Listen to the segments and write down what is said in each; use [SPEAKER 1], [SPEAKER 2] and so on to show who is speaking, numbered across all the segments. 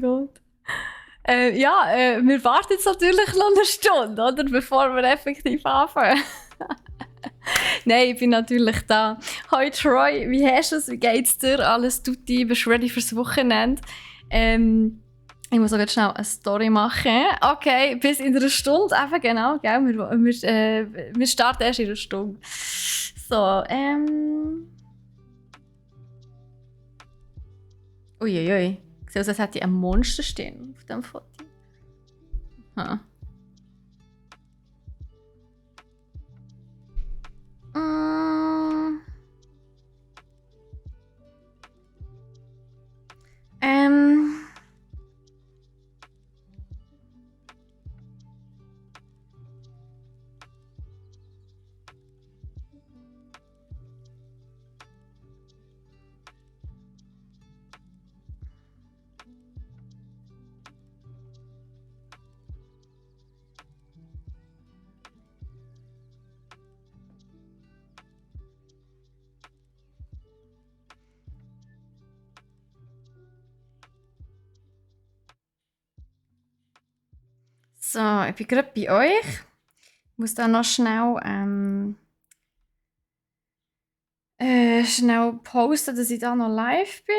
[SPEAKER 1] Gut. Wir warten jetzt natürlich noch eine Stunde, oder? Bevor wir effektiv anfangen. Nein, ich bin natürlich da. Hoi Troy, wie hast du es? Wie geht's dir? Alles tutti? Bist du ready fürs Wochenende? Ich muss auch jetzt schnell eine Story machen. Okay, bis in einer Stunde, eben genau, gell? Wir starten erst in einer Stunde. So, Uiuiui. Ich sehe aus, als hätte ich ein Monster stehen auf diesem Foto. Huh. So, ich bin gerade bei euch. Ich muss da noch schnell posten, dass ich da noch live bin.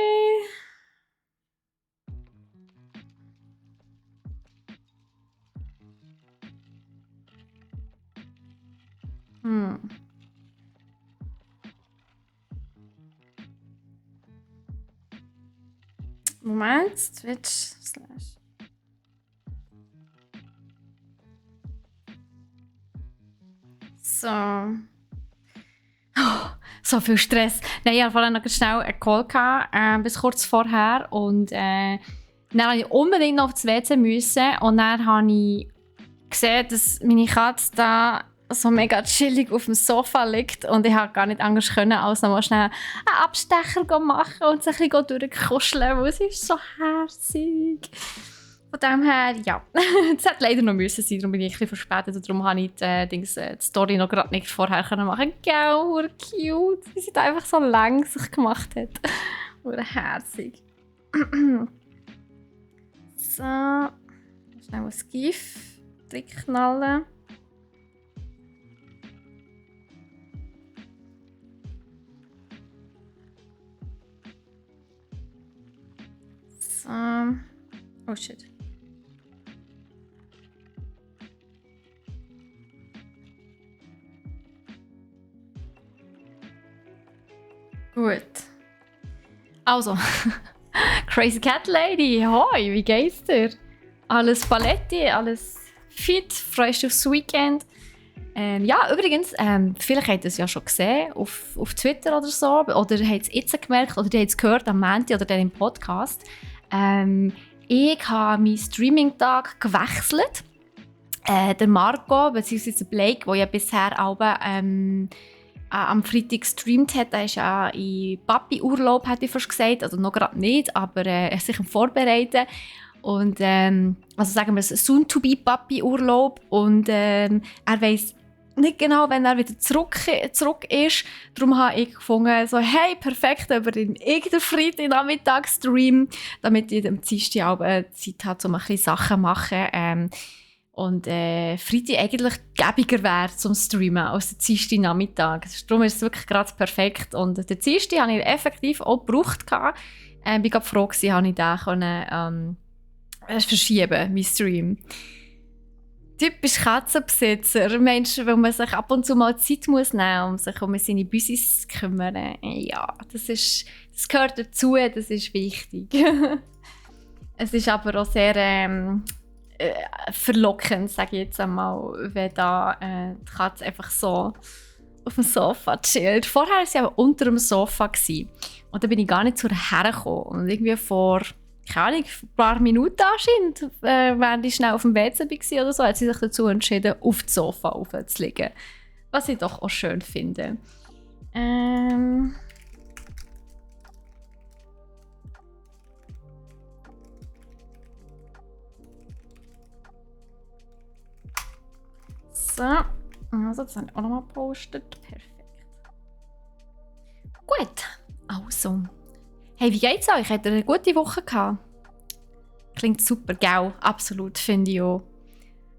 [SPEAKER 1] Moment, Twitch / So. Oh, so viel Stress. Nein, ich hatte vorhin noch schnell einen Call bis kurz vorher. Und dann musste ich unbedingt noch aufs WC müssen. Und dann habe ich gesehen, dass meine Katze da so mega chillig auf dem Sofa liegt. Und ich konnte gar nicht anders können, als noch mal schnell einen Abstecher machen und sich ein bisschen durchkuscheln, weil sie ist so herzig. Von dem her, ja. Das hätte leider noch müssen sein, darum bin ich ein bisschen verspätet und darum konnte ich die Story noch gerade nicht vorher machen. Gell, cute, wie sie da einfach so lang sich gemacht hat. Herzig. So, schnell ein GIF reinknallen. So. Oh shit. Gut. Also, Crazy Cat Lady, hoi, wie geht's dir? Alles Paletti, alles fit, freust du aufs Weekend? Ja, übrigens, vielleicht habt ihr es ja schon gesehen auf Twitter oder so, oder habt es jetzt gemerkt, oder ihr habt es gehört am Montag oder dann im Podcast. Ich habe meinen Streaming-Tag gewechselt. Der Marco, bzw. Blake, der ja bisher am Freitag gestreamt hat, der ist ja in Papi-Urlaub, hätte ich fast gesagt. Also noch gerade nicht, aber er ist sich am Vorbereiten. Und also sagen wir es, Soon-to-be-Papi-Urlaub. Und er weiss nicht genau, wenn er wieder zurück ist. Darum habe ich gefunden, so, hey, perfekt, über den Freitagnachmittag stream, damit ich am Dienstag auch Zeit habe, um ein bisschen Sachen zu machen. Und Freitag eigentlich gäbiger wäre zum Streamen als der Dienstagnachmittag. Darum ist es wirklich gerade perfekt. Und den Dienstag habe ich effektiv auch gebraucht. Ich war froh, dass ich den verschieben, mein Stream. Typisch Katzenbesitzer. Mensch, weil man sich ab und zu mal Zeit muss nehmen, um sich um seine Büsis zu kümmern. Ja, das gehört dazu, das ist wichtig. Es ist aber auch sehr verlockend, sage ich jetzt einmal, wenn da die Katze einfach so auf dem Sofa chillt. Vorher war sie aber unter dem Sofa gewesen. Und da bin ich gar nicht zu ihr hergekommen. Und irgendwie vor, keine Ahnung, ein paar Minuten anscheinend, während ich schnell auf dem WC war oder so, hat sie sich dazu entschieden, auf das Sofa aufzulegen. Was ich doch auch schön finde. So, also das habe ich auch nochmal gepostet. Perfekt. Gut, also. Hey, wie geht's euch? Habt ihr eine gute Woche gehabt? Klingt super, gell? Absolut, finde ich auch.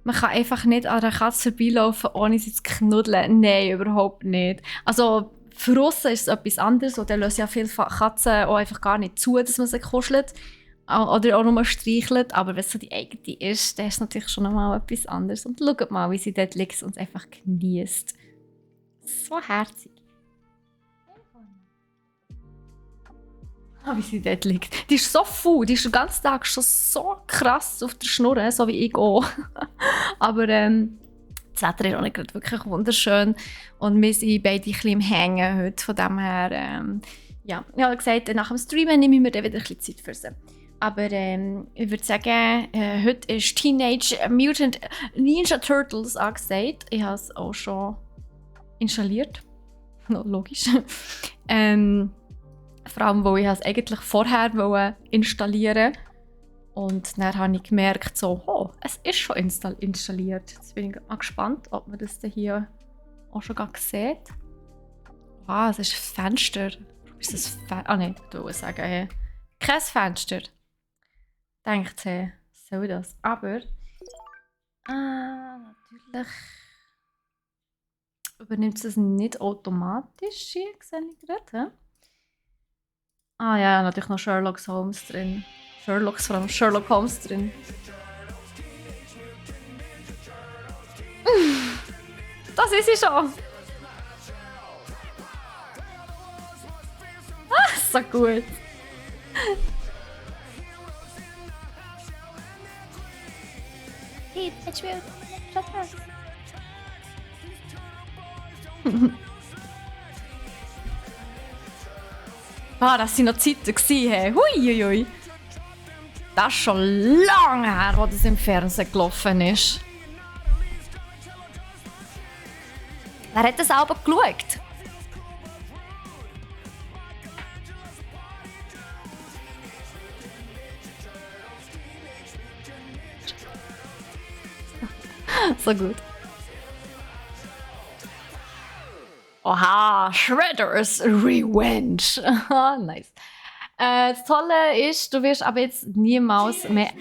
[SPEAKER 1] Man kann einfach nicht an einer Katze vorbeilaufen, ohne sie zu knuddeln. Nein, überhaupt nicht. Also für Russen ist es etwas anderes. Und dann lassen ja viele Katzen auch einfach gar nicht zu, dass man sie kuschelt. Oder auch nur streichelt. Aber wenn es so die eigene ist, dann ist es natürlich schon nochmal etwas anderes. Und schaut mal, wie sie dort liegt und einfach genießt. So herzig. Wie sie dort liegt. Die ist so faul, die ist den ganzen Tag schon so krass auf der Schnur, so wie ich auch. Aber das Wetter ist auch nicht gerade wirklich wunderschön. Und wir sind beide ein bisschen im Hängen heute. Von dem her, ja. Ich habe gesagt, nach dem Streamen nehme ich mir dann wieder ein bisschen Zeit für sie. Aber ich würde sagen, heute ist Teenage Mutant Ninja Turtles angesagt. Ich habe es auch schon installiert. No, logisch. Vor allem, weil ich es eigentlich vorher installieren wollte. Und dann habe ich gemerkt, so, oh, es ist schon installiert. Jetzt bin ich mal gespannt, ob man das hier auch schon sieht. Ah, es ist ein Fenster. Ist das nein, ich würde sagen, hey. Kein Fenster. Denkt sie, soll das. Aber, natürlich übernimmt es nicht automatisch hier, sehe ich gerade. Ah ja, natürlich noch Sherlock Holmes drin. Sherlock Holmes drin. Das ist sie schon! Ah, so gut! Das waren noch Zeiten. Hey. Hui. Das ist schon lange her, als das im Fernsehen gelaufen ist. Wer hat das Album geschaut? So gut. Oha, Shredder's Revenge. Nice. Das Tolle ist, du wirst aber jetzt niemals mehr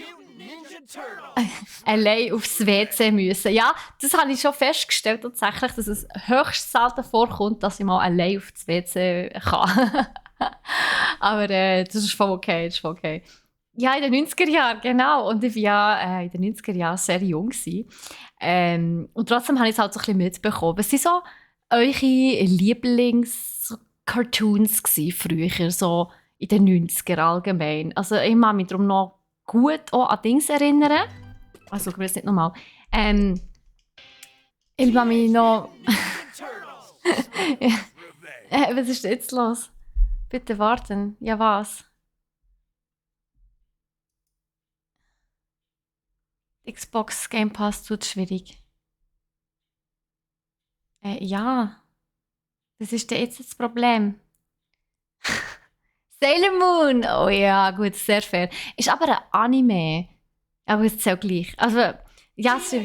[SPEAKER 1] allein aufs WC müssen. Ja, das habe ich schon festgestellt tatsächlich, dass es höchst selten vorkommt, dass ich mal allein aufs WC kann. Aber das ist voll okay, Ja, in den 90er Jahren, genau. Und ich war ja in den 90er Jahren sehr jung. Und trotzdem habe ich es halt so ein bisschen mitbekommen. Was sind so eure Lieblings-Cartoons früher, so in den 90er allgemein? Also ich kann mich darum noch gut auch an Dings erinnern. Also ich weiß nicht nochmal. Ich kann mich noch... Was ist jetzt los? Bitte warten. Ja, was? Xbox Game Pass tut schwierig. Ja. Das ist jetzt das Problem. Sailor Moon! Oh ja, gut, sehr fair. Ist aber ein Anime. Aber es ist auch gleich. Also, ja, so.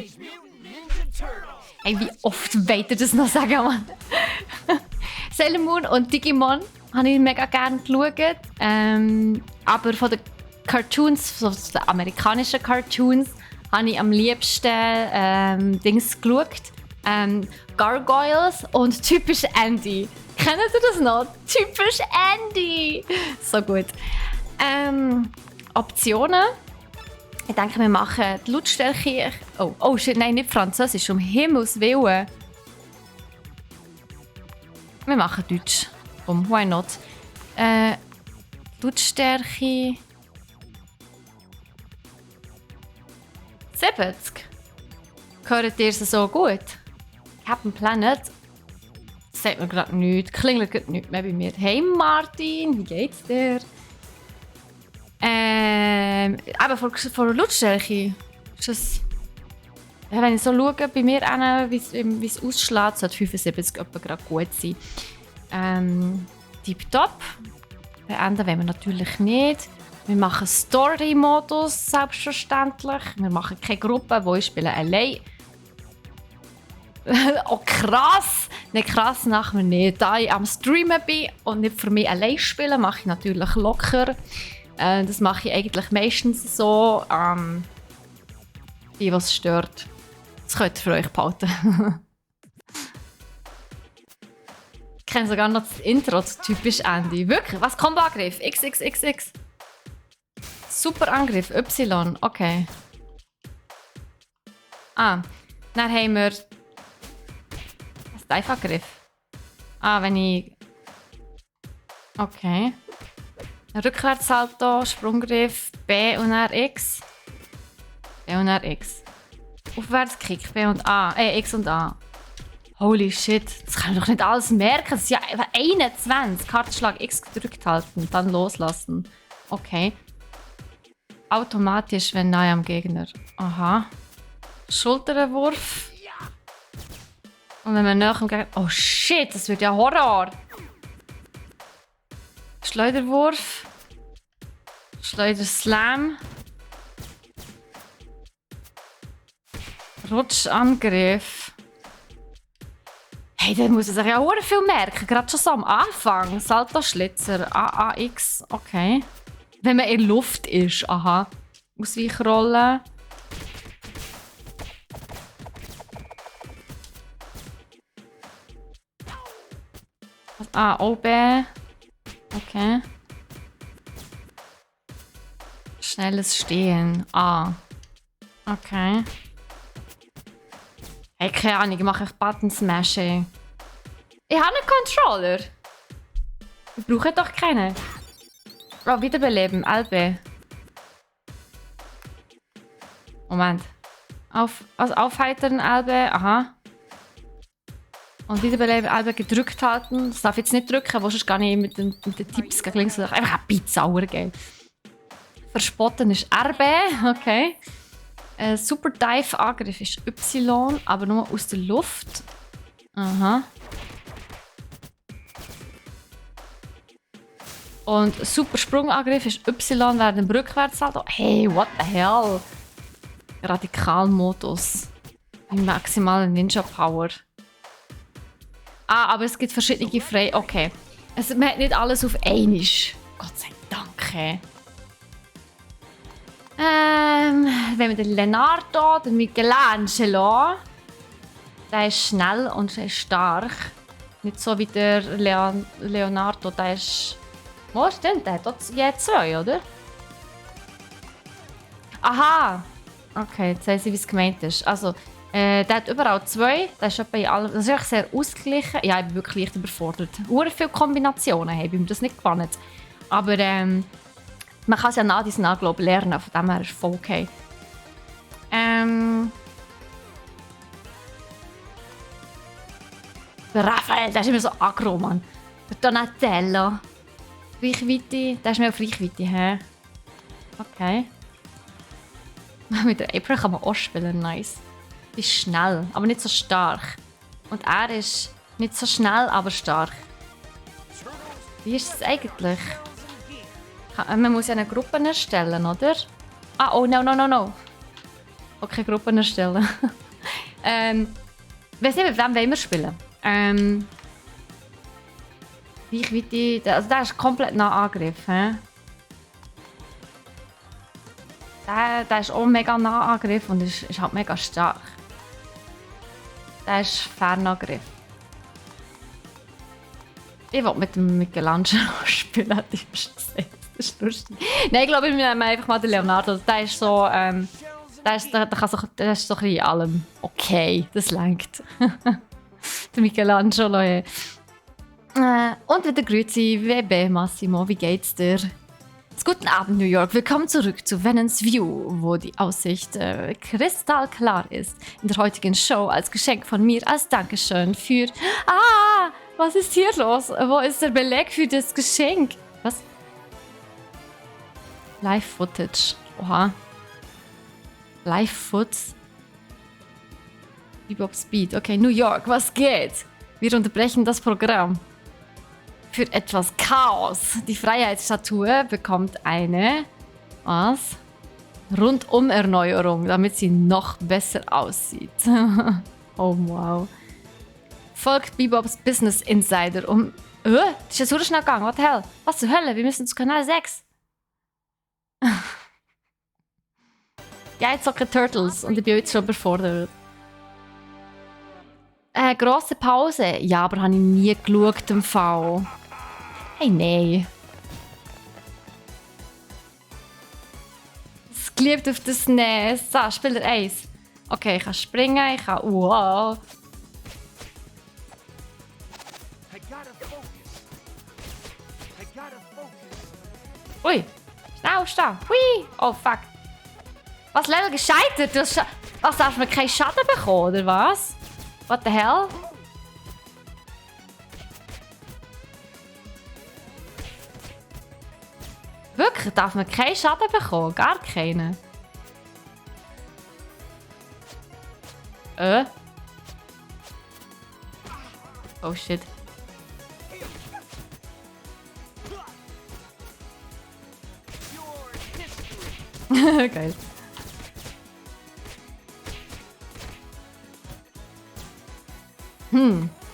[SPEAKER 1] Hey, wie oft wollt ihr das noch sagen, Mann? Sailor Moon und Digimon habe ich mega gerne geschaut. Aber von den Cartoons, so den amerikanischen Cartoons, habe ich am liebsten Dings geschaut. Gargoyles und Typisch Andy. Kennt ihr das noch? Typisch Andy! So gut. Optionen. Ich denke, wir machen die Lautstärke... Oh shit, nein, nicht Französisch, um Himmels Willen. Wir machen Deutsch. Why not? Lautstärke... 70. Hört ihr es so gut? Captain Planet? Das sagt mir gerade nichts. Klingelt gerade nichts mehr bei mir. Hey Martin, wie geht's dir? Aber von der Lautstärke ist es... Ja, wenn ich so schaue, bei mir, wie es ausschlägt, sollte 75 etwa gerade gut sein. Tipptopp. Beenden wollen wir natürlich nicht. Wir machen Story-Modus, selbstverständlich. Wir machen keine Gruppe, wo ich spiele allein. Oh krass! Nicht krass, machen wir nicht. Da ich am Streamen bin und nicht für mich allein spiele, mache ich natürlich locker. Das mache ich eigentlich meistens so. Die, was stört. Das könnt ihr für euch behalten. Ich kenne sogar noch das Intro, das typisch Andy. Wirklich? Was? Combo-Angriff? XXXX. Super Angriff. Y. Okay. Dann haben wir... Was ist Dive-Angriff? Wenn ich... Okay. Rückwärtssalto, Sprunggriff, B und R X. B und R X. Aufwärtskick, B und A. X und A. Holy shit, das kann ich doch nicht alles merken. Das ist ja 21. Kartenschlag X gedrückt halten, dann loslassen. Okay. Automatisch, wenn nahe am Gegner. Aha. Schulterwurf. Und wenn man nach am Gegner... Oh shit, das wird ja Horror. Schleuderwurf. Schleuderslam. Rutschangriff. Hey, dann muss er sich ja auch viel merken. Gerade schon so am Anfang. Salto-Schlitzer. AAX. Okay. Wenn man in der Luft ist. Aha. Ausweichrolle. OB. Okay. Schnelles Stehen. Okay. Hey, keine Ahnung, ich mache echt Button Smashing. Ich habe einen Controller. Ich brauche doch keinen. Oh, wiederbeleben. LB. Moment. Aufheitern LB. Aha. Und wiederbeleben LB gedrückt halten. Das darf ich jetzt nicht drücken, wo sonst gar nicht mit den Tipps gegen links oder einfach ein bisschen sauer gehen. Verspotten ist RB. Okay. Super Dive Angriff ist Y, aber nur aus der Luft. Aha. Und Super Sprungangriff ist Y während dem Rückwärtssalto. Hey, what the hell? Radikalmodus. Maximale Ninja Power. Aber es gibt verschiedene frei. Okay. Man hat nicht alles auf einmal. Gott sei Dank. Wenn wir den Leonardo, den Michelangelo, der ist schnell und der ist stark. Nicht so wie der Leonardo, der ist... Oh, stimmt, der hat je 2, oder? Aha! Okay, jetzt weiss ich, wie es gemeint ist. Also, der hat überall 2, der ist bei allem... Das ist echt sehr ausgeglichen. Ja, ich bin wirklich leicht überfordert. Sehr viele Kombinationen habe ich mir das nicht gewohnt. Aber man kann es ja nach diesem Anglauben lernen, von dem her ist es voll okay. Der Raphael, der ist immer so aggro, Mann. Der Donatello. Reichweite, der ist mehr auf Reichweite, hä? Okay. Mit der April kann man auch spielen, nice. Die ist schnell, aber nicht so stark. Und er ist nicht so schnell, aber stark. Wie ist es eigentlich? Man muss ja eine Gruppe erstellen, oder? Oh, no. Okay, Gruppen erstellen. Weiss nicht, mit wem wollen wir spielen? Reichweite, also der ist komplett nach Angriff. Der ist auch mega nah Angriff und ist halt mega stark. Der ist Fernangriff. Ich will mit dem Michelangelo spielen, hat ich gesagt. Das ist lustig. Nein, ich glaube, wir nehmen einfach mal den Leonardo. Der ist so, der ist so ein bisschen in allem okay. Das lenkt. Der Michelangelo, ja. Und wieder grüezi, WB Massimo, wie geht's dir? Guten Abend, New York. Willkommen zurück zu Venance View, wo die Aussicht kristallklar ist. In der heutigen Show als Geschenk von mir, als Dankeschön für... was ist hier los? Wo ist der Beleg für das Geschenk? Was? Live-Footage. Oha. Live-Foots. Bebop Speed. Okay, New York, was geht? Wir unterbrechen das Programm. Für etwas Chaos. Die Freiheitsstatue bekommt eine... Was? Rundum-Erneuerung, damit sie noch besser aussieht. Oh, wow. Folgt Bebops Business Insider um... das ist ja so schnell gegangen. What the hell? Was zur Hölle? Wir müssen zu Kanal 6. Ja, jetzt keine Turtles und ich bin jetzt schon überfordert. Grosse Pause? Ja, aber habe ich nie geschaut im Fall. Hey, nein. Es geliebt auf das Nest. So, Spieler 1. Okay, ich kann springen, ich kann... Wow. Ui, schnell, schnell. Hui. Oh, fuck. Was, Level gescheitert? Was, darf man keinen Schaden bekommen, oder was? What the hell? Wirklich? Darf man keinen Schaden bekommen? Gar keinen? Oh shit. Geil.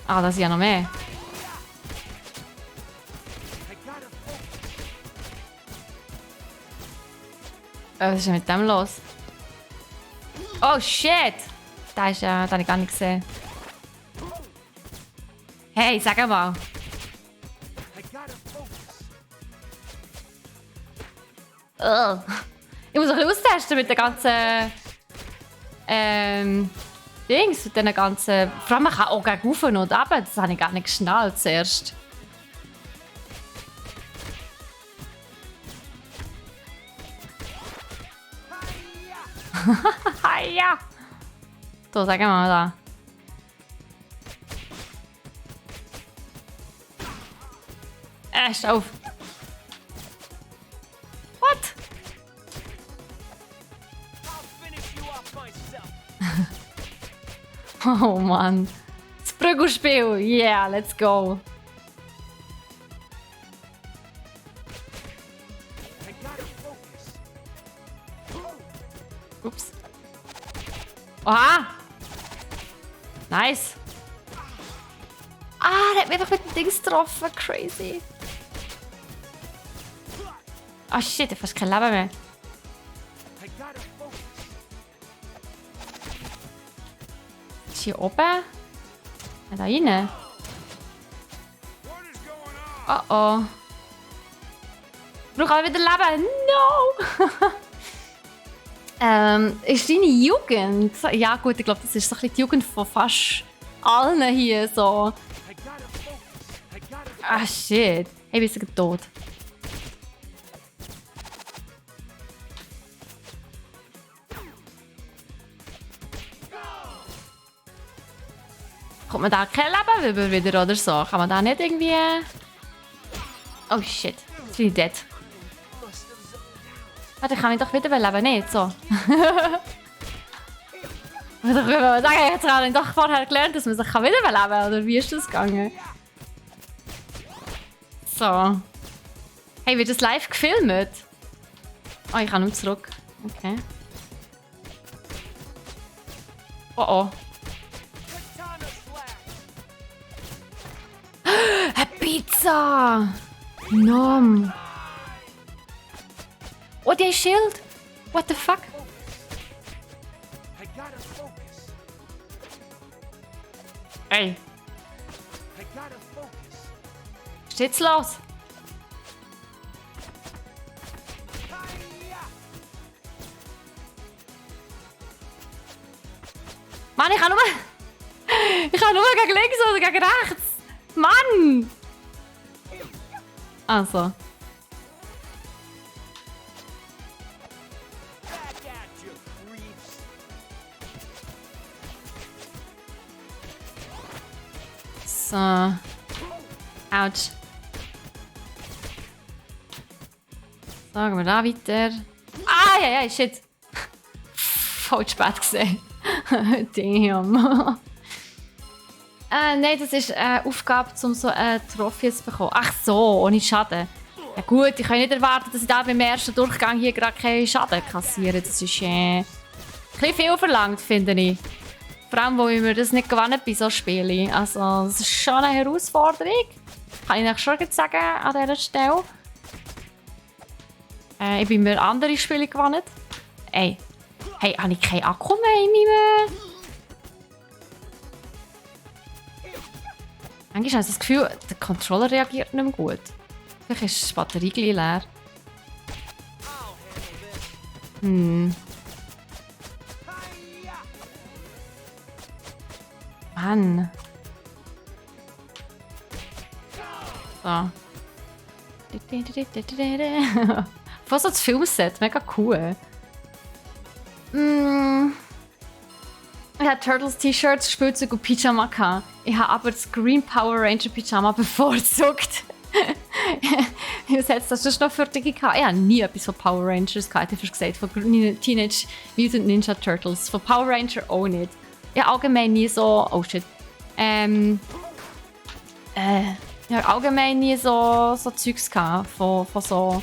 [SPEAKER 1] Ah, da ist ja noch mehr. Was ist denn mit dem los? Oh shit! Da ist ja, da habe ich gar nicht gesehen. Hey, sag mal. Ich muss ein bisschen austesten mit den ganzen Dings, mit den ganzen... Vor allem, man kann auch gegen rauf und runter. Das habe ich gar nicht geschnallt zuerst. Ja. So, sag mal da. Steh auf. What? Oh Mann. Das Prügelspiel. Yeah, let's go. Ups. Oha! Nice! Ah, der hat mich einfach mit dem Dings getroffen. Crazy. Ah, shit, ich habe fast kein Leben mehr. Ist hier oben? Ja, da rein. Oh oh. Ich brauche alle wieder Leben. No! Ist deine Jugend? Ja gut, ich glaube, das ist so ein bisschen die Jugend von fast allen hier so. Ah shit. Hey, bist du tot? Kommt man da kein Leben über wieder oder so? Kann man da nicht irgendwie... Oh shit. Jetzt bin ich dead. Warte, kann ich doch wieder leben, nicht so. Ich würde sagen, jetzt habe ich doch vorher gelernt, dass man sich wieder leben kann. Oder wie ist das gegangen? So. Hey, wird das live gefilmt? Oh, ich kann nur zurück. Okay. Oh oh. Eine Pizza! Nom. Oh, der Schild! What the fuck? Ey. Was ist jetzt los? Mann, ich kann nur... Ich kann nur gegen links oder gegen rechts. Mann! Also. So. Autsch. So, gehen wir da weiter. Ah, ja, shit. Voll spät gesehen. Damn. Nein, das ist eine Aufgabe, um so eine Trophäe zu bekommen. Ach so, ohne Schaden. Ja gut, ich kann nicht erwarten, dass ich da beim ersten Durchgang hier gerade keinen Schaden kassiere. Das ist ein bisschen viel verlangt, finde ich. Vor allem, weil ich mir das nicht gewohnt bei so Spielen. Also, das ist schon eine Herausforderung. Kann ich euch schon sagen an dieser Stelle. Ich bin mir andere Spiele gewohnt. Ey, Hey, habe ich keinen Akku mehr in meinem... Manchmal habe ich das Gefühl, der Controller reagiert nicht mehr gut. Vielleicht ist die Batterie gleich leer. Mann. So. Fast so das Filmset, mega cool. Ich hatte Turtles T-Shirts, Spielzeug und Pyjama gehabt. Ich habe aber das Green Power Ranger Pyjama bevorzugt. Was hat das sonst noch für Dinge gehabt? Ich habe nie etwas von Power Rangers gehabt, ich habe gesagt, von Teenage Mutant Ninja Turtles. Von Power Ranger auch nicht. Ich habe allgemein nie so... Oh shit. Ich habe allgemein nie so Zeugs gehabt von so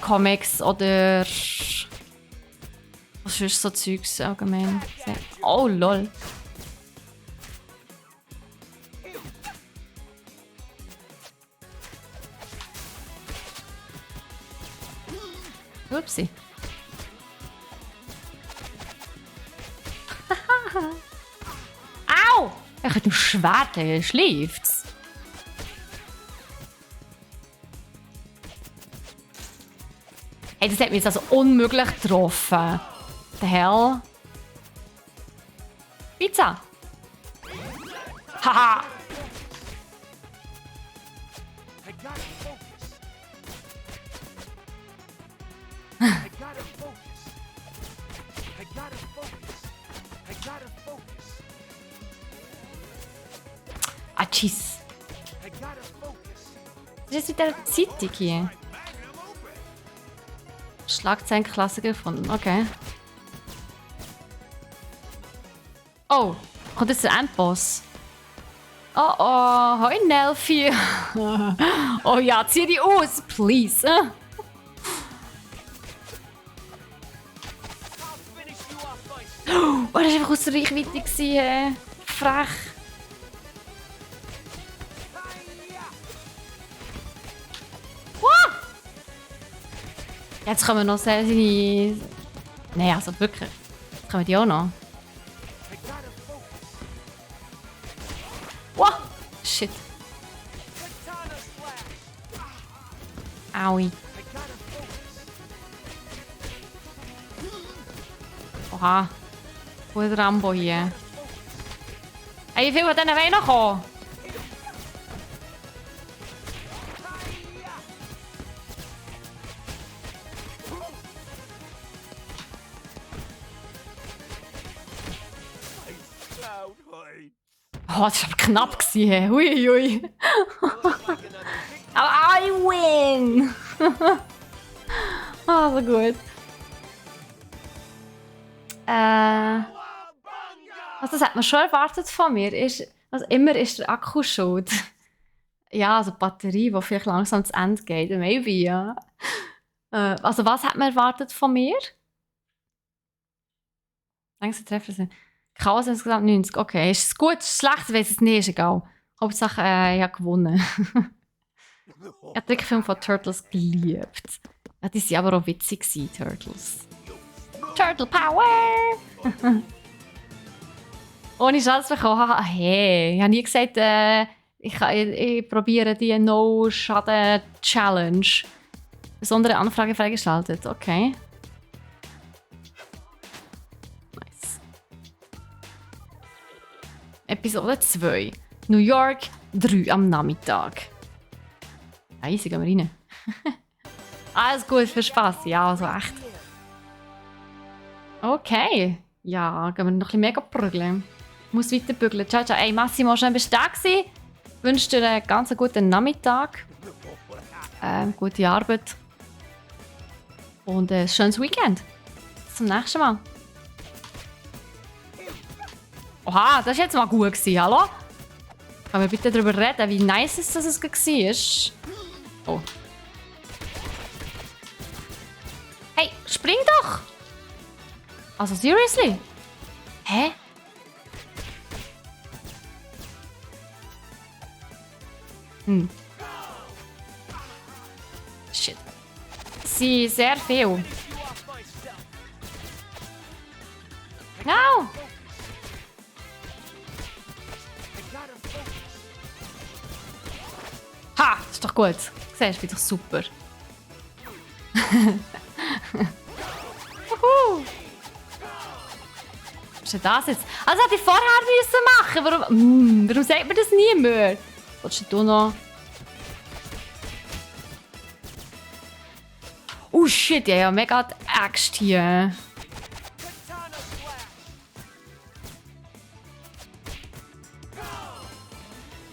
[SPEAKER 1] Comics oder... Was ist so Zeugs allgemein? Oh lol. Upsi. Au! Er hat ein Schwert, er schläft's. Hey, das hat mich jetzt also unmöglich getroffen. The hell? Pizza! Haha! Ah, tschüss. Das ist wieder eine Zeitung hier. Schlagzeilenklassiker gefunden, okay. Oh, kommt jetzt der Endboss? Oh oh, hoi Nelfi. Oh ja, zieh die aus, please. Oh, das war einfach aus der Reichweite. Frech. Jetzt können wir noch seine... Nein, also wirklich. Jetzt können wir die auch noch. Wow! Shit. Aui. Oha. Guter Rambo hier. Hey, wie viel von denen wollen noch kommen? Oh, das war knapp. Hui, hui. Aber I win! Oh, so gut. Also das hat man schon erwartet von mir. Also immer ist der Akku schuld. Ja, also die Batterie, die vielleicht langsam zu Ende geht. Maybe, ja. Also was hat man erwartet von mir? Längste Treffer sind... Chaos insgesamt 90. Okay, ist es gut, ist es schlecht, weiß es nicht, ist egal. Hauptsache, ich habe gewonnen. Ich habe den Film von Turtles geliebt. Ja, die waren aber auch witzig, Turtles. Turtle Power! Ohne Schatz bekommen. Hey, ich habe nie gesagt, ich probiere die No-Schaden-Challenge. Besondere Anfrage freigeschaltet. Okay. Episode 2. New York, 3 am Nachmittag. Easy, gehen wir rein. Alles gut, für Spaß. Ja, also echt. Okay. Ja, gehen wir noch ein bisschen mehr prügeln. Ich muss weiter bügeln. Ciao, ciao. Ey, Massimo, schön bist du da gewesen. Ich wünsche dir einen ganz guten Nachmittag. Gute Arbeit. Und ein schönes Weekend. Bis zum nächsten Mal. Oha, das war jetzt mal gut gewesen, hallo? Können wir bitte darüber reden, wie nice es das war? Oh. Hey, spring doch! Also, seriously? Hä? Shit. Sie sehr viel. No! Ha! Das ist doch gut. Siehst du, bin doch super. Was ist denn das jetzt? Also hätte ich vorher müssen machen. Warum sagt man das nie mehr? Was ist denn da noch? Oh shit, ja, mega die Axt hier.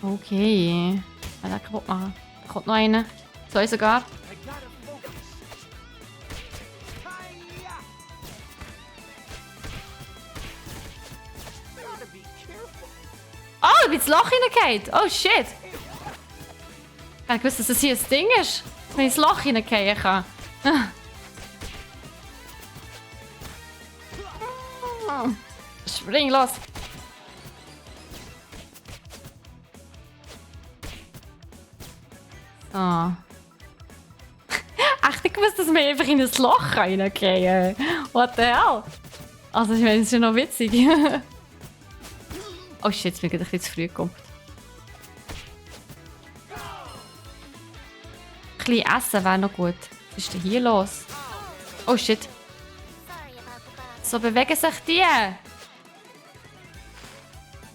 [SPEAKER 1] Okay. Ja, den kaputt machen. Da kommt noch einer. Zwei sogar. Oh, ich bin ins Loch hineingefallen. Oh shit. Ich habe gewusst, dass das hier ein Ding ist. Dass man ins Loch hineingehen kann. Spring los. So. Echt, ich wusste, dass wir einfach in ein Loch reingehen. What the hell? Also, ich meine, das ist ja noch witzig. Oh shit, jetzt bin ich ein bisschen zu früh gekommen. Ein bisschen essen wäre noch gut. Was ist denn hier los? Oh shit. So bewegen sich die.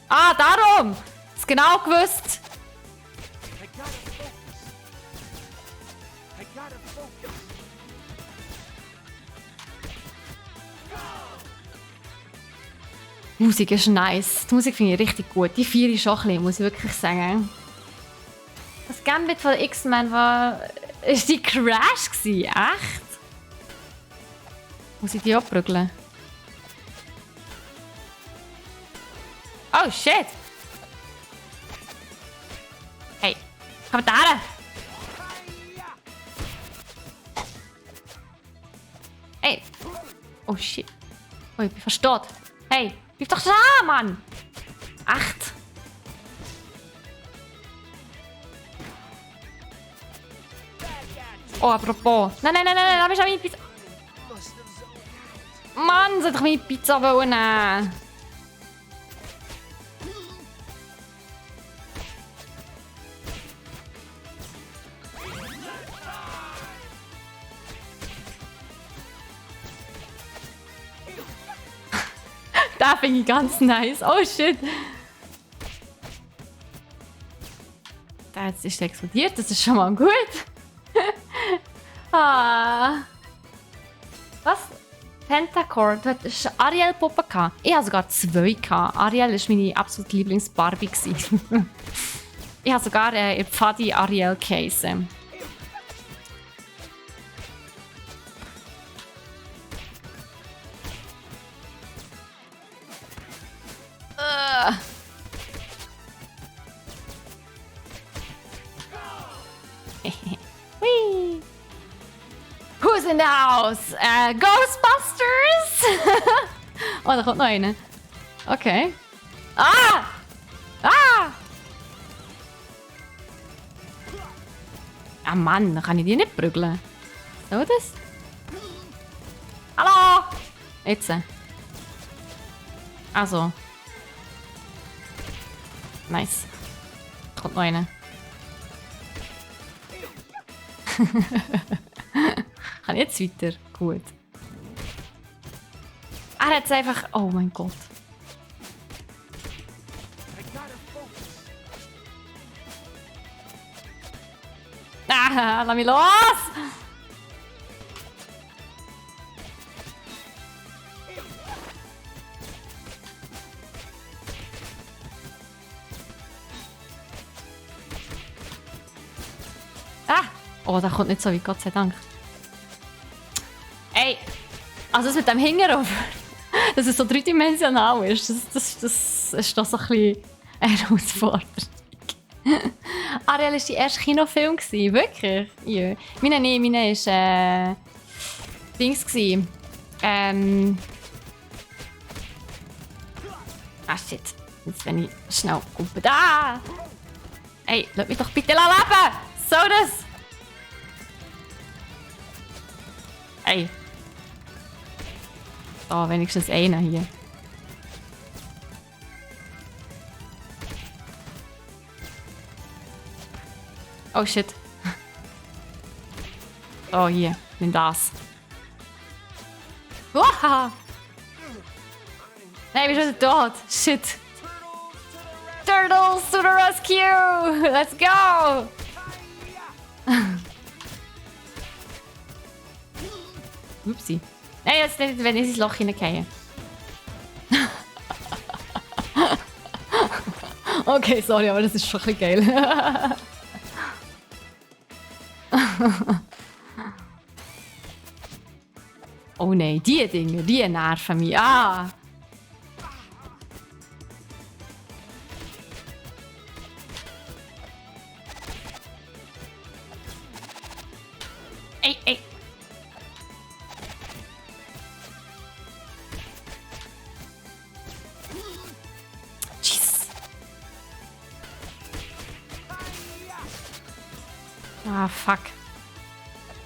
[SPEAKER 1] Ah, darum! Das ist genau gewusst. Die Musik ist nice. Die Musik finde ich richtig gut. Die 4 ist auch ein bisschen, muss ich wirklich sagen. Das Gambit von X-Men war... Ist die Crash gewesen? Echt? Muss ich die abprügeln? Oh shit! Hey, komm da her! Hey! Oh shit! Oh, ich bin verstört! Hey! Bleib doch da, Mann! Echt? Oh, apropos. Nein, da bist du meine Pizza. Mann, soll ich meine Pizza nehmen? Da finde ich ganz nice. Oh shit. Da jetzt ist explodiert, das ist schon mal gut. Ah. Was? Pentacord, du hattest Ariel-Puppe gehabt. Ich hatte sogar 2 gehabt. Ariel war meine absolute Lieblings-Barbie. Ich habe sogar ihr Pfadi Ariel-Case. Whee! Who's in the house? Ghostbusters! Oh, da kommt noch einer. Okay. Ah! Ah! Ah Mann, da kann ich die nicht prügeln. So das? Hallo! Jetzt. Also. Nice. Da kommt noch einer. Kann ich jetzt weiter? Gut. Er hat es einfach... Oh mein Gott. Ah, lass mich los! Ah! Oh, der kommt nicht so weit, Gott sei Dank. Ey! Also das mit dem Hinterhof, dass es so dreidimensional ist, das ist doch so ein bisschen herausfordernd. Ariel war die erste Kinofilm, wirklich? Ja. Meine war Dings. Ah shit. Jetzt wenn ich schnell gucken. Da! Ey, lass mich doch bitte leben! So das! Ey. Oh, wenigstens einer hier. Oh shit. Oh, hier. Nimm das. Wow. Nein, wir sind tot. Shit. Turtles to the rescue! Let's go! Upsi. Nein, jetzt nicht, wenn ich ins Loch hineingehe. Okay, sorry, aber das ist schon ein bisschen geil. Oh nein, die Dinge, die nerven mich. Ah! Ey, ey. Jesus. Ah, fuck.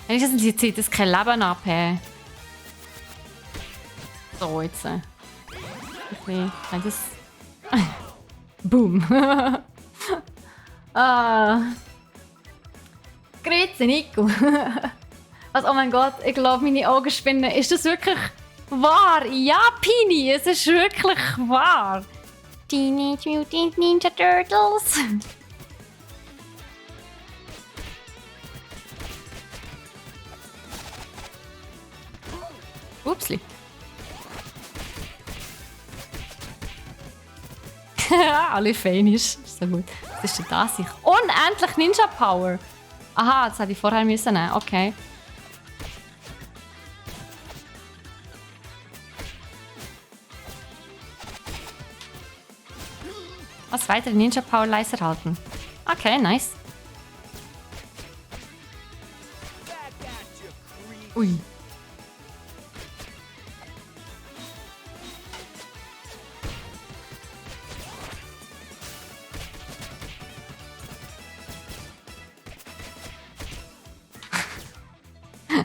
[SPEAKER 1] Wenigstens die Zeit, das kein Leben ab. Hey. So, jetzt. Okay, das. Boom. Ah. Grüezi, Nico. Also, oh mein Gott, ich glaube, meine Augen spinnen. Ist das wirklich wahr? Ja, Pini, es ist wirklich wahr. Teenage Mutant Ninja Turtles. Upsli. Alle feinisch. So gut. Was ist denn das? Unendlich Ninja Power. Aha, das hätte ich vorher müssen nehmen. Okay. Was weitere Ninja Power Laser halten. Okay, nice. Ui.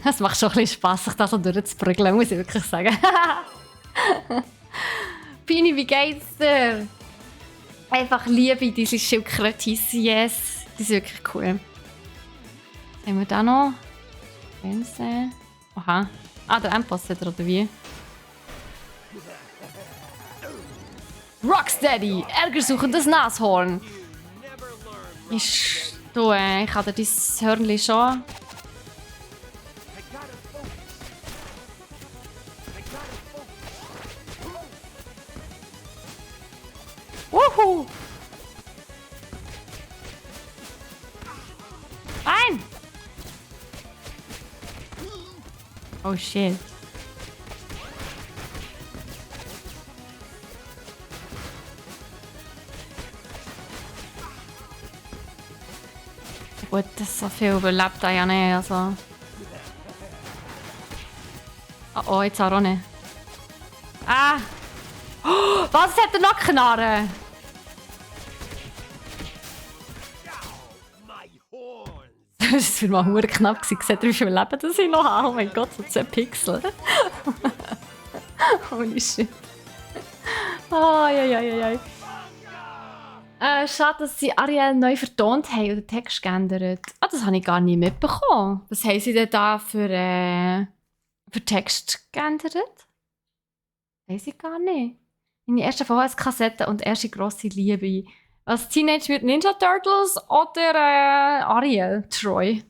[SPEAKER 1] Es macht schon ein bisschen Spass, sich da so durchzuprügeln, muss ich wirklich sagen. Pini, wie geht's dir? Einfach liebe diese Schildkrötis, yes. Die sind wirklich cool. Was haben wir da noch? Fernsehen. Aha. Ah, der Endboss hat er, oder wie? Rocksteady! Ärgersuchendes Nashorn! Ich habe dir dein Hörnchen schon. Wuhu! Nein! Oh shit. Gut, das so viel überlebt er ja nicht, also. Oh, jetzt auch nicht. Ah! Oh, was hat er noch Knarren? Das war für mal hure knapp. Seht ihr, wie viel Leben das ich noch habe? Oh mein Gott, so 10 Pixel. Holy shit. Oh, ja. Schade, dass sie Ariel neu vertont haben oder den Text geändert. Ah, das habe ich gar nicht mitbekommen. Was haben sie denn da für Text geändert? Weiß ich gar nicht. Meine erste VHS-Kassette und erste grosse Liebe. Was Teenage Mutant Ninja Turtles oder Ariel Troy?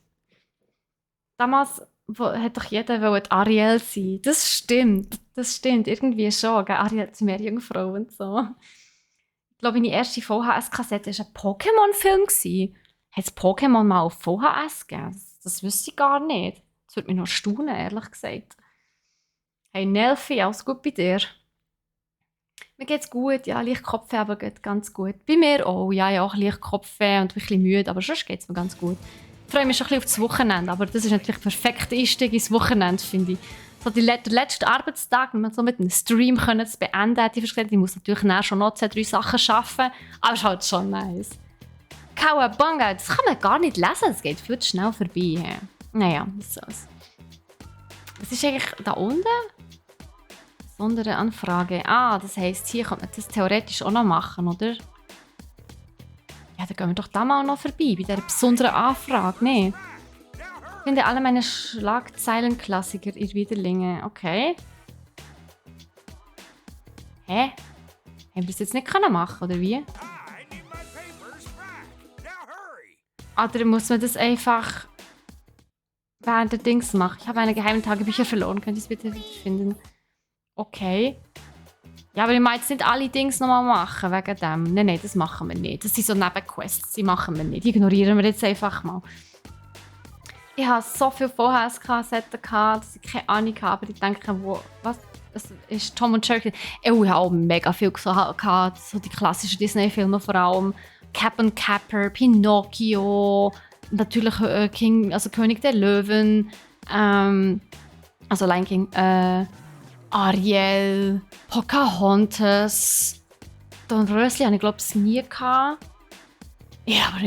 [SPEAKER 1] Damals hat doch jeder wollte Ariel sein. Das stimmt. Irgendwie schon. Gell? Ariel zu Meerjungfrau und so. Ich glaube, meine erste VHS-Kassette war ein Pokémon-Film. Hat es Pokémon mal auf VHS gegeben? Das wüsste ich gar nicht. Das würde mich noch staunen, ehrlich gesagt. Hey Nelfi, alles gut bei dir? Mir geht's gut, ja, leicht Kopfweh, aber geht ganz gut. Bei mir auch, ja, auch leicht Kopfweh und ein bisschen müde, aber sonst geht's mir ganz gut. Ich freue mich schon ein bisschen auf das Wochenende, aber das ist natürlich der perfekte Einstieg ins Wochenende, finde ich. So der letzte Arbeitstag, wenn man so mit einem Stream zu beenden hätte, ich muss natürlich nachher schon noch 2, 3 Sachen arbeiten, aber es ist halt schon nice. Cowabunga, das kann man gar nicht lesen, es geht viel zu schnell vorbei. He. Naja, so. Was ist eigentlich da unten? Besondere Anfrage. Ah, das heisst, hier kann man das theoretisch auch noch machen, oder? Ja, Dann gehen wir doch da mal noch vorbei, bei dieser besonderen Anfrage, ne? Ich finde alle meine Schlagzeilenklassiker in Widerlingen. Okay. Hä? Haben wir das jetzt nicht machen oder wie? Oder muss man das einfach während der Dings machen? Ich habe meine geheimen Tagebücher verloren. Könnt ihr es bitte finden? Okay. Ja, aber ich meine jetzt nicht alle Dings nochmal machen wegen dem. Nein, das machen wir nicht. Das sind so Nebenquests, die machen wir nicht. Die ignorieren wir jetzt einfach mal. Ich hatte so viele VHS-Kassetten, dass ich keine Ahnung habe, aber ich denke, was? Das ist Tom und Jerry. Ich habe auch mega viel gehabt, so die klassischen Disney-Filme vor allem. Cap'n Capper, Pinocchio, natürlich König der Löwen, also Lion King, Ariel, Pocahontas, Don Rösli habe ich glaube ich nie gehabt. Ja, aber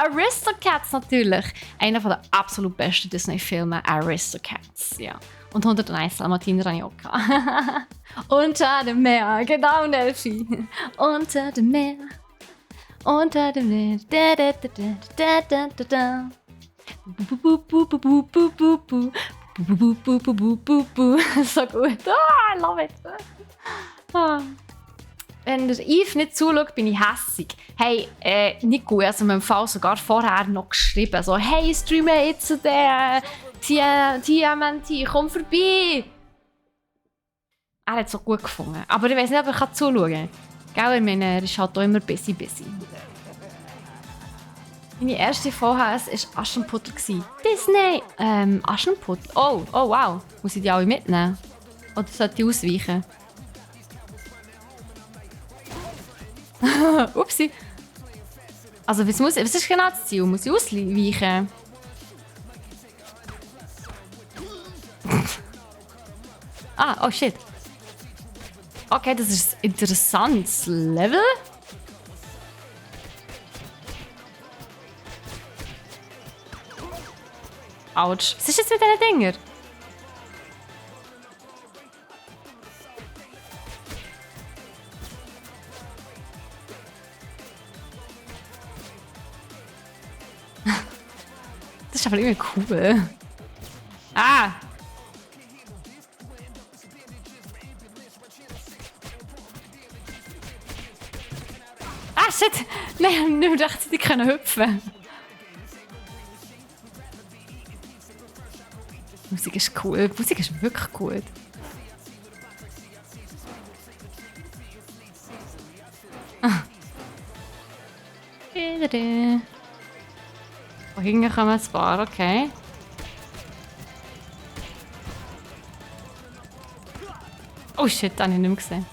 [SPEAKER 1] Aristocats natürlich. Einer der absolut besten Disney-Filme, Aristocats, ja. Und 101 Dalmatiner habe ich auch gehabt. Unter dem Meer, genau, Nelfi. Unter dem Meer. Unter dem Meer. Da, da, da, da, da, da, da. So gut. I love it. Wenn der Yves nicht zuschaut, bin ich hässig. Hey, nicht gut. Also wir haben im Fall sogar vorher noch geschrieben. So, hey, ich streame jetzt den TMNT, komm vorbei. Er hat es so gut gefunden. Aber ich weiß nicht, ob er zuschauen kann. Gell, ich meine, er ist halt auch immer busy. Meine erste VHS war Aschenputtel. Disney! Aschenputtel? Oh, wow. Muss ich die alle mitnehmen? Oder sollte ich ausweichen? Upsi. Also, was ist genau das Ziel? Muss ich ausweichen? Oh shit. Okay, das ist ein interessantes Level. Autsch. Was ist jetzt mit diesen Dinger? Das ist aber irgendwie cool. Ah! Ah, shit! Nein, ich habe nicht mehr rechtzeitig hüpfen. Die Musik ist cool. Die Musik ist wirklich gut. Oh, hinten kommen ein paar, okay. Oh shit, das habe ich nicht mehr gesehen.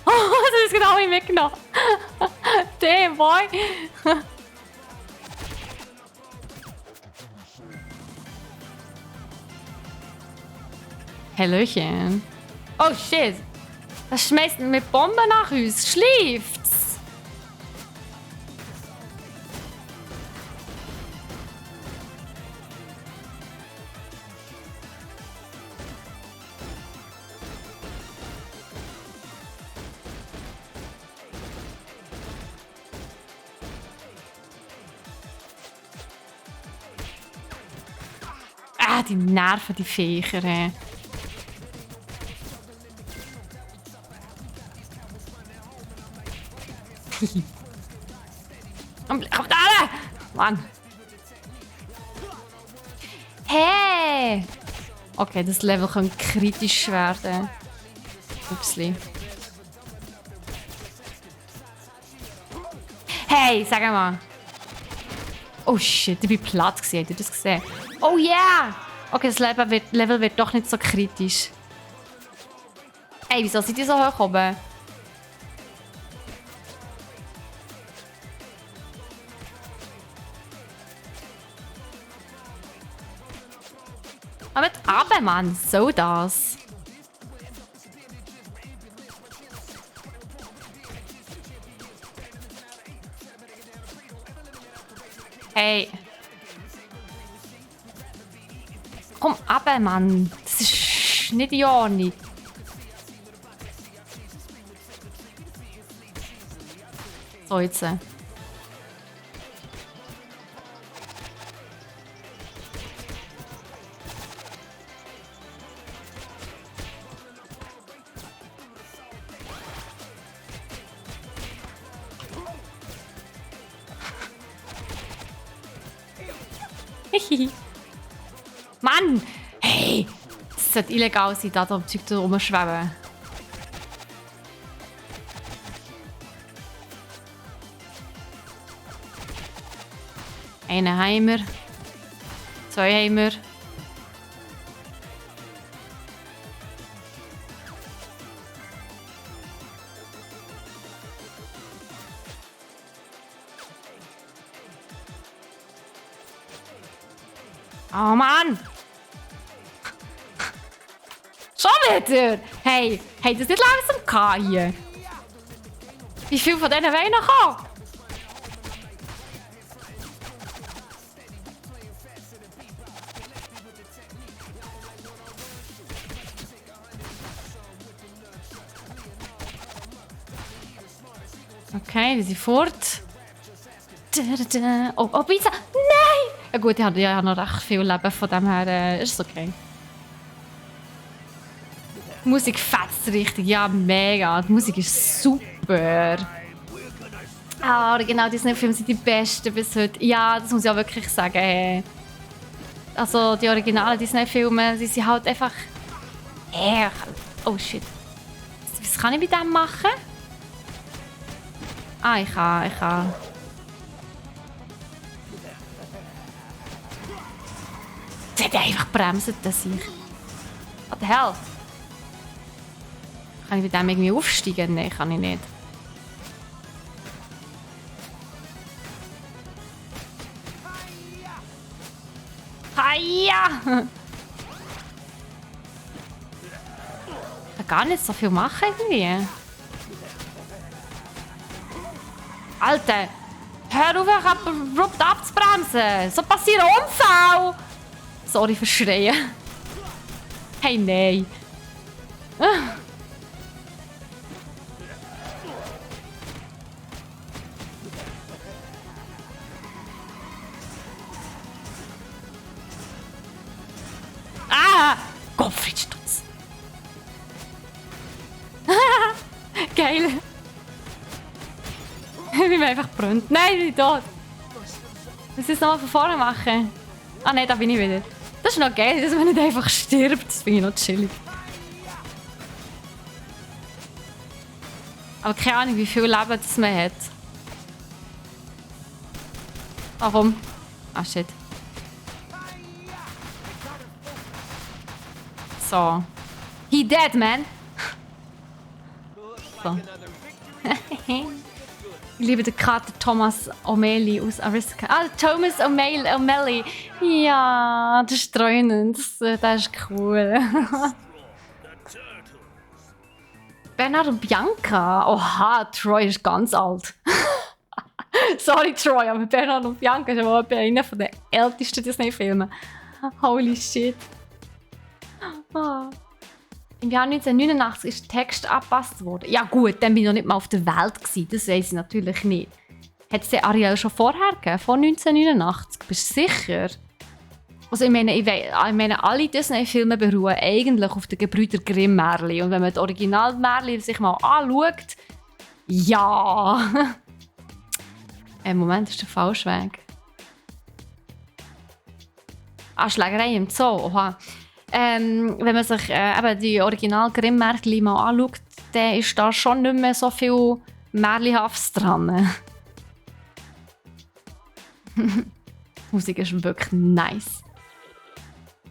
[SPEAKER 1] Oh, das ist genau mitgenommen. Damn, boy. Hallöchen. Oh shit. Das schmeißt mit Bomben nach uns. Schläft's. Die Nerven, die Viecher. Kommt alle! Mann. Hey! Okay, das Level kann kritisch werden. Upsli. Hey, sag mal. Oh shit, ich bin platt gewesen. Habt ihr das gesehen? Oh yeah! Okay, das Level wird doch nicht so kritisch. Ey, wieso sind die so hoch oben? Aber mit runter, Mann. So das. Hey. Komm runter, Mann. Das ist nicht in Ordnung. So, jetzt. Mann! Hey! Das sollte illegal sein, da am Zeug da rumschweben. Einen haben wir. Zwei haben wir. Oh Mann! Schon wieder! Hey, hey, das nicht langsam gehabt hier. Wie viel von denen wollen noch kommen? Okay, die sind fort. Oh, oh, Pizza! Nein! Ja gut, ich habe ja noch recht viel Leben, von dem her ist es okay. Die Musik fetzt richtig, ja mega. Die Musik ist super. Ah, original Disney-Filme sind die besten bis heute. Ja, das muss ich auch wirklich sagen. Also die originalen Disney-Filme, sie sind halt einfach... Oh shit. Was kann ich mit dem machen? Ah, ich kann... Sie hat einfach bremsen, das ich. What the hell? Kann ich mit dem irgendwie aufsteigen? Nein, kann ich nicht. Hiya! Ich kann gar nicht so viel machen irgendwie. Alter! Hör auf, abrupt abzubremsen! So passiert ein Unfall! Sorry für Schreien. Hey, nein. Ah! Gottfried-Stutz. Geil. Ich bin einfach brennt. Nein, ich bin tot. Muss ich es nochmal von vorne machen? Ah nein, da bin ich wieder. Das ist noch geil, dass man nicht einfach stirbt. Das finde ich noch chillig. Aber keine Ahnung, wie viel Leben das man hat. Warum? Ah, shit. So. He dead, man. So. Ich liebe den Kater Thomas O'Malley aus Aristocrat. Ah, Thomas O'Malley. Ja, das ist streunend. Das ist cool. Bernhard und Bianca. Oha, Troy ist ganz alt. Sorry, Troy, aber Bernhard und Bianca ist aber einer der ältesten Disney-Filme. Holy shit. Oh. Im Jahr 1989 ist der Text angepasst worden. Ja gut, dann bin ich noch nicht mal auf der Welt gewesen. Das weiß ich natürlich nicht. Hat es den Ariel schon vorher gegeben? Vor 1989? Bist du sicher? Also ich meine alle Disney-Filme beruhen eigentlich auf den Gebrüder Grimm-Märchen. Und wenn man die Original-Märchen sich mal anschaut... Ja! Moment, das ist der falsche Weg. Ah, Schlägerei im Zoo. Oha. Wenn man sich eben die Original Grimm-Märchen mal anschaut, dann ist da schon nicht mehr so viel Märchenhaftes dran. Die Musik ist wirklich nice.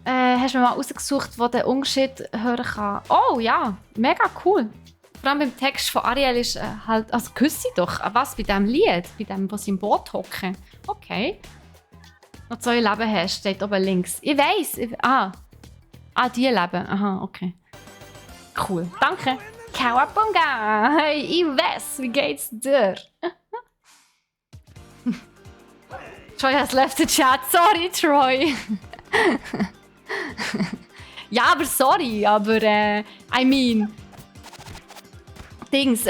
[SPEAKER 1] Hast du mir mal rausgesucht, wo der Unterschied hören kann? Oh ja, mega cool. Vor allem beim Text von Ariel ist halt... Also küsse doch. Was, bei diesem Lied? Bei dem, wo sie im Boot hocken? Okay. Noch 2 Leben hast, steht oben links. Ich weiss. Ah, die leben. Aha, okay. Cool. Danke. Kawabunga. Hey, ich weiß. Wie geht's dir? Troy has left the chat. Sorry, Troy. Ja, aber sorry. Aber, I mean... Dings,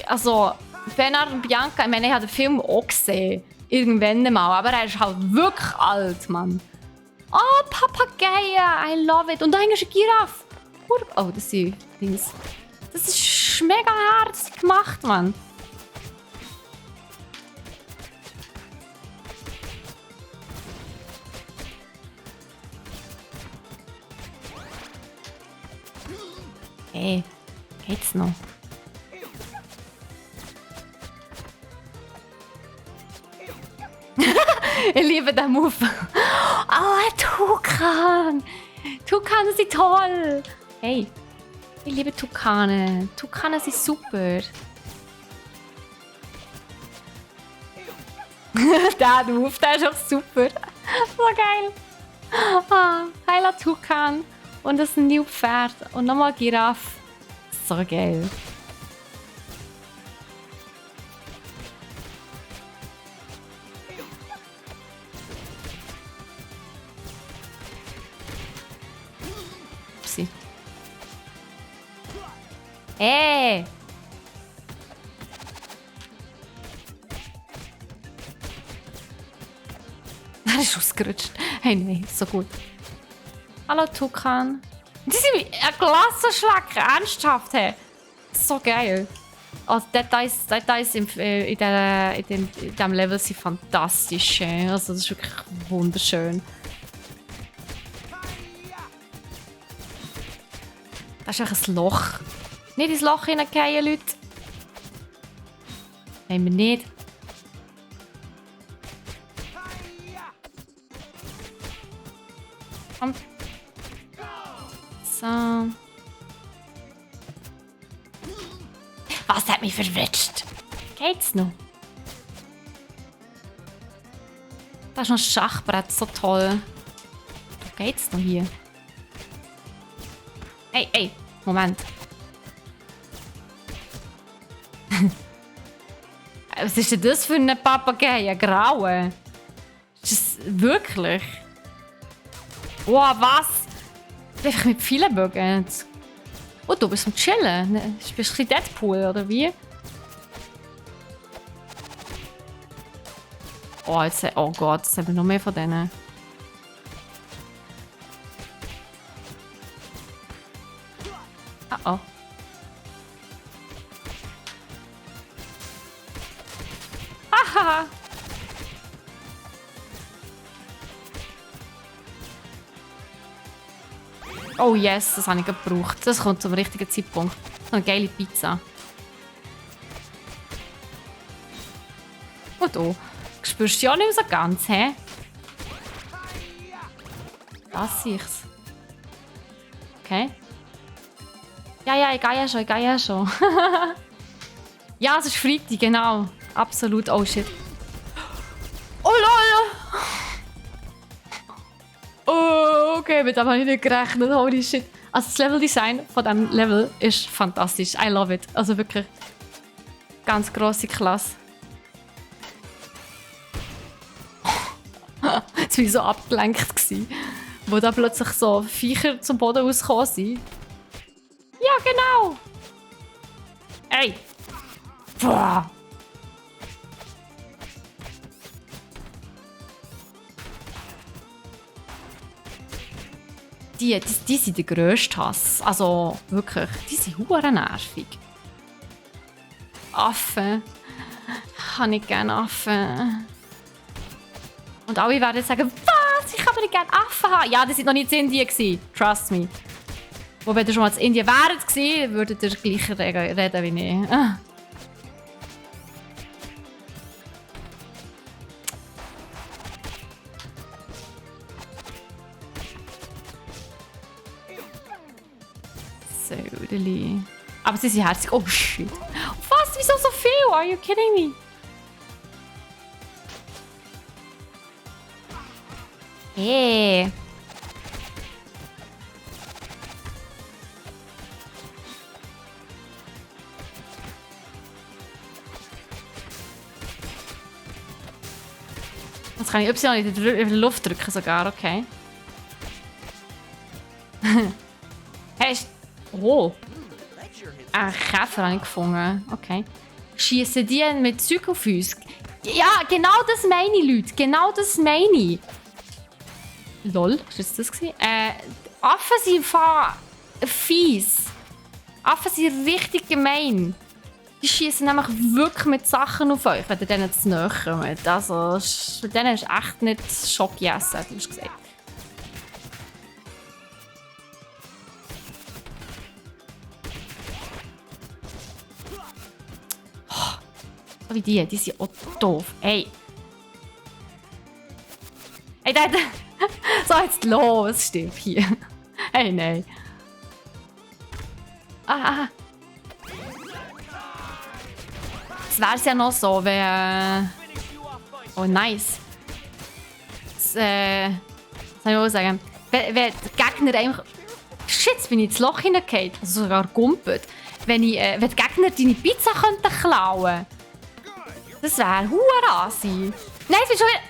[SPEAKER 1] Also, Bernard und Bianca, ich meine, ich habe den Film auch gesehen. Irgendwann mal, aber er ist halt wirklich alt, Mann. Oh, Papageien, I love it. Und da hängt eine Giraffe. Oh, das sind Dings. Das ist mega herzig gemacht, Mann. Hey, geht's noch? Ich liebe den Move. Oh, ein Tukan. Tukane sind toll. Hey, ich liebe Tukane. Tukane sind super. Der Move, der ist auch super. So geil. Ah, heiler Tukan. Und das ist ein neues Pferd. Und nochmal Giraffe. So geil. Upsi. Hey! Er ist ausgerutscht. Hey, nein, so gut. Hallo Tukan. Die sind ein Klassenschlag, ernsthaft. Hey. So geil. Also Details in diesem Level sind fantastisch. Also das ist wirklich wunderschön. Das ist einfach ein Loch. Nicht ins Loch hineingehen, Leute. Nein, wir nicht. Komm. So. Was hat mich verwitscht? Geht's noch? Da ist noch ein Schachbrett, so toll. Geht's noch hier? Hey, Moment. Was ist denn das für eine Papagei? Ein Graue? Ist das wirklich? Wow, was? Einfach mit vielen Bögen. Oh, du bist am Chillen. Bist du ein bisschen Deadpool, oder wie? Oh, oh Gott, jetzt haben wir noch mehr von denen. Oh. Haha! Oh yes, das habe ich gebraucht. Das kommt zum richtigen Zeitpunkt. So eine geile Pizza. Und du spürst du ja nicht so ganz, hä? Das sehe ich's. Okay. Ja, ich gehe ja schon. Ja, es ist Freitag, genau. Absolut. Oh shit. Oh lol! Oh, okay, mit dem habe ich nicht gerechnet. Holy shit. Also das Leveldesign von diesem Level ist fantastisch. I love it. Also wirklich ganz grosse Klasse. Jetzt war ich so abgelenkt, wo da plötzlich so Viecher zum Boden rausgekommen sind. Ja, genau! Ey! Boah! Die sind der grösste Hass. Also wirklich, die sind hure nervig. Affen. Kann ich gerne Affen. Und alle werden sagen, was? Ich kann aber nicht gerne Affen haben. Ja, die sind noch nicht in Indien gewesen. Trust me. Wo wenn ihr schon mal in Indien wäret gewesen, würdet ihr gleich reden wie ich. Södeli. Aber sie sind herzig. Oh shit. Was? Wieso so viel? Are you kidding me? Hey. Jetzt kann ich Y in die Luft drücken sogar, okay. Hey, oh. Käfer habe ich gefunden. Okay. Schießen die mit Zeug auf uns? Ja, genau das meine ich, Leute. Genau das meine ich. Lol, was war das? Affen sind fies. Affen sind richtig gemein. Die schießen nämlich wirklich mit Sachen auf euch, wenn ihr denen zu nahe kommt. Also, für denen ist echt nicht Schock essen, hast du gesagt. So wie die sind auch doof. Hey. Hey, der. So, jetzt los, stirb hier. Hey, nein. Ah. Jetzt wäre es ja noch so, wenn. Oh, nice. Das, was soll ich auch sagen? Wenn die Gegner einfach. Shit, jetzt bin ich ins Loch hineingefallen. Also sogar gumpet. Wenn die Gegner deine Pizza könnten klauen. Das wäre Hurasi. Nein, es bin schon wieder.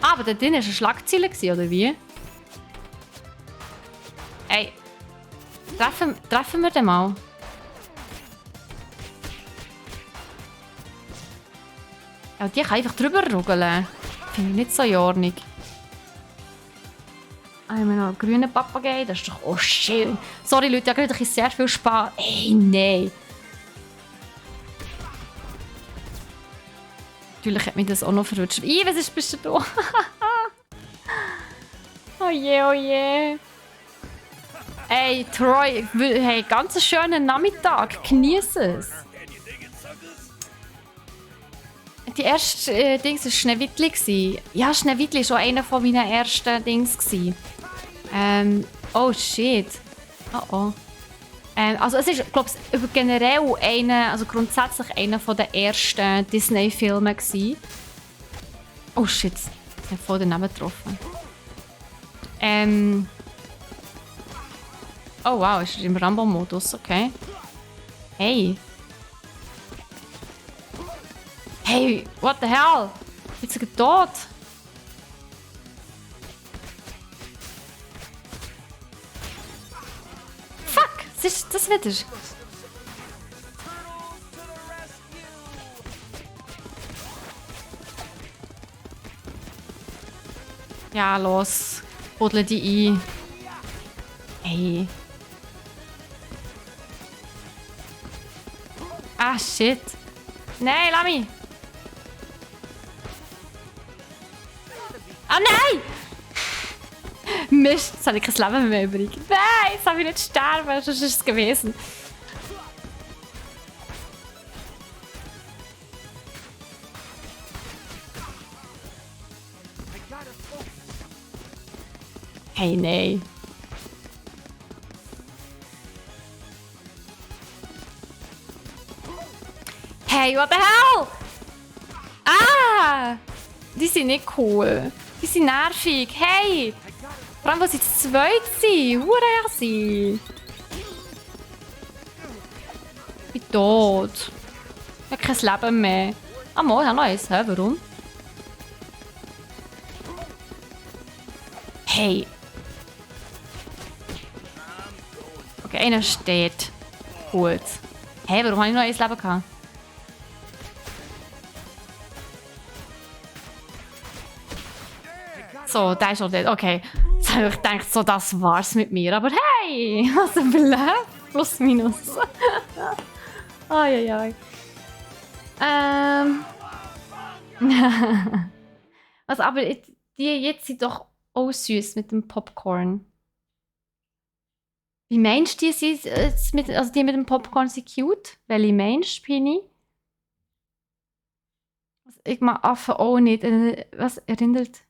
[SPEAKER 1] Aber da drin war eine Schlagzeile, oder wie? Ey. Treffen wir den mal? Ja, die kann einfach drüber rugeln. Finde ich nicht so in Ordnung. Ich habe noch einen grünen Papagei. Das ist doch auch schön. Sorry, Leute, ich habe gerade sehr viel Spaß. Ey, nein. Natürlich hat mich das auch noch verrutscht. Was bist du da? Oh je, oh je. Ey, Troy, hey, ganz einen schönen Nachmittag. Genieße es. Die erste Dings war Schneewittli. Ja, Schneewittli war auch einer von meinen ersten Dings. Oh shit. Oh. Also es ist, glaube ich, generell grundsätzlich einer der ersten Disney-Filme gewesen. Oh shit, ich habe voll daneben getroffen. Oh wow, ist er im Rambo-Modus, okay. Hey. Hey, what the hell? Ist er tot? Fuck, was ist das wieder? Ja, los. Buddle die ein. Hey. Ah, shit. Nein, lass mich. Ah, nein! Mist, jetzt habe ich kein Leben mehr übrig. Nein, jetzt habe ich nicht sterben, sonst ist es gewesen. Hey, nein. Hey, what the hell? Ah! Die sind nicht cool. Die sind nervig. Hey! Vor allem, wo sie zu zweit sind. Hure sie. Ich bin tot. Ich habe kein Leben mehr. Ah, mal, ich habe noch eins. Hä, warum? Hey. Okay, einer steht. Gut. Hey, warum habe ich noch eins Leben gehabt? So, der ist schon dead. Okay. Jetzt habe ich gedacht, so, das war's mit mir. Aber hey! Also bleibt. Plus, minus. Ai. Was, aber die jetzt sind doch auch süß mit dem Popcorn. Wie meinst du, die sind also die mit dem Popcorn sind cute? Welche meinst du, Pini? Ich mag Affen auch nicht. Was erinnert?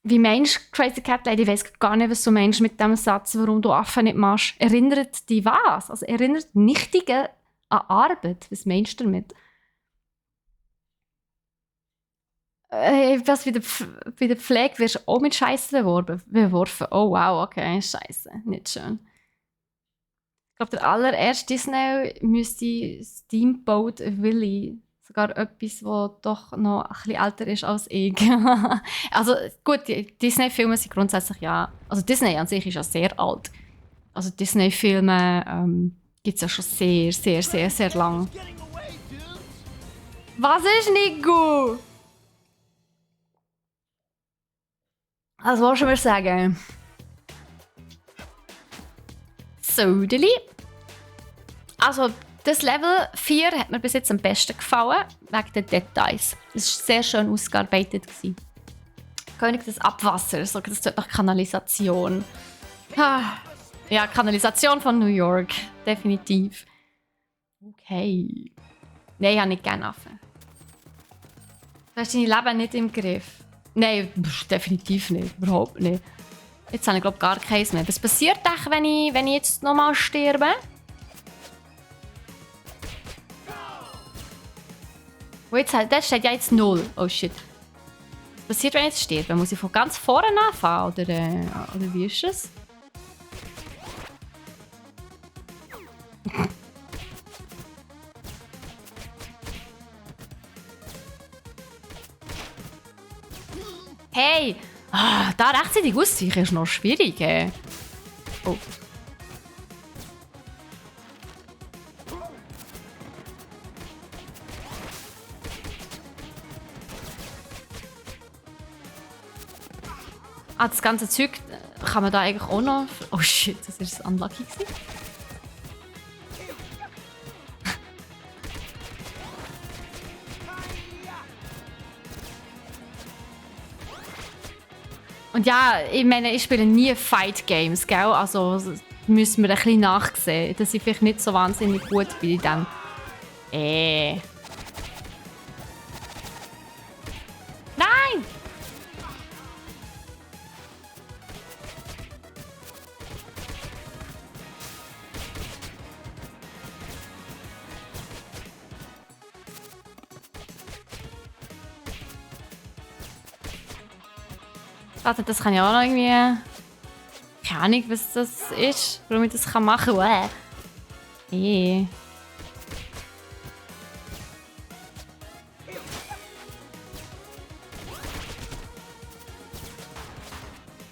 [SPEAKER 1] Wie meinst du, Crazy Cat Lady? Ich weiss gar nicht, was du meinst mit dem Satz, warum du Affen nicht machst. Erinnert dich was? Also erinnert Nichtige an Arbeit? Was meinst du damit? Was bei der Pflege wirst du auch mit Scheiße beworfen. Oh wow, okay, Scheiße, nicht schön. Ich glaube, der allererste Disney müsste Steamboat Willie Sogar etwas, das doch noch ein bisschen älter ist als ich. Also gut, die Disney-Filme sind grundsätzlich ja... Also Disney an sich ist ja sehr alt. Also Disney-Filme gibt es ja schon sehr, sehr, sehr, sehr lang. Was ist nicht gut? Was willst du mir sagen? Sodeli. Also, das Level 4 hat mir bis jetzt am besten gefallen, wegen den Details. Es war sehr schön ausgearbeitet. König des Abwassers, so, das tut nach Kanalisation. Ja, Kanalisation von New York, definitiv. Okay. Nein, ich habe nicht gerne Affen. Du hast deine Leben nicht im Griff. Nein, definitiv nicht. Überhaupt nicht. Jetzt habe ich glaube gar keins mehr. Was passiert echt, wenn ich jetzt nochmal sterbe? Oh, jetzt, das steht ja jetzt 0. Oh shit. Was passiert, wenn ich jetzt sterbe? Muss ich von ganz vorne anfangen? Oder wie ist es? Hey! Da rechtzeitig ausweichen ist noch schwierig. Oh. Das ganze Zeug kann man da eigentlich auch noch... Oh shit, das ist unlucky gewesen. Und ja, ich meine, ich spiele nie Fight Games, gell? Also müssen wir ein bisschen nachsehen, dass ich vielleicht nicht so wahnsinnig gut bin in dem. Nein! Warte, das kann ich auch noch irgendwie... Keine Ahnung, was das ist, warum ich das machen kann.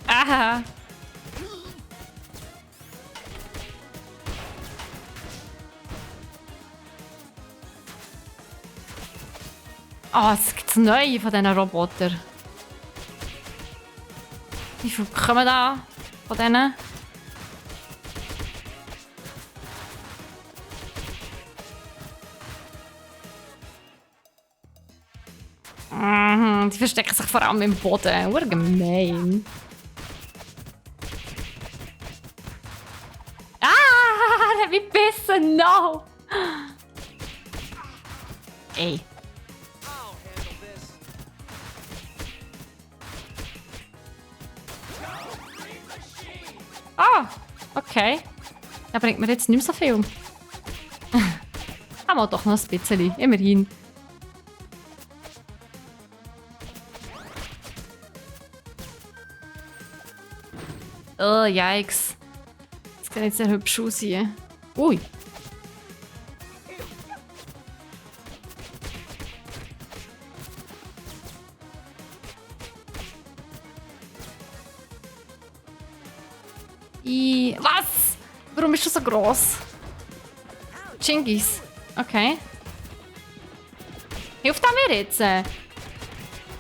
[SPEAKER 1] Aha! Oh, es gibt neue von diesen Robotern. Wie viel kommen da von denen? Die verstecken sich vor allem im Boden. Urgemein. Der hat mich gebissen. No! Ey. Okay. Das bringt mir jetzt nicht mehr so viel. Aber doch noch ein bisschen. Immerhin. Oh, yikes. Das sieht jetzt sehr hübsch aus hier. Ui. Was? Warum bist du so groß? Chingis. Okay. Hilft er mir jetzt?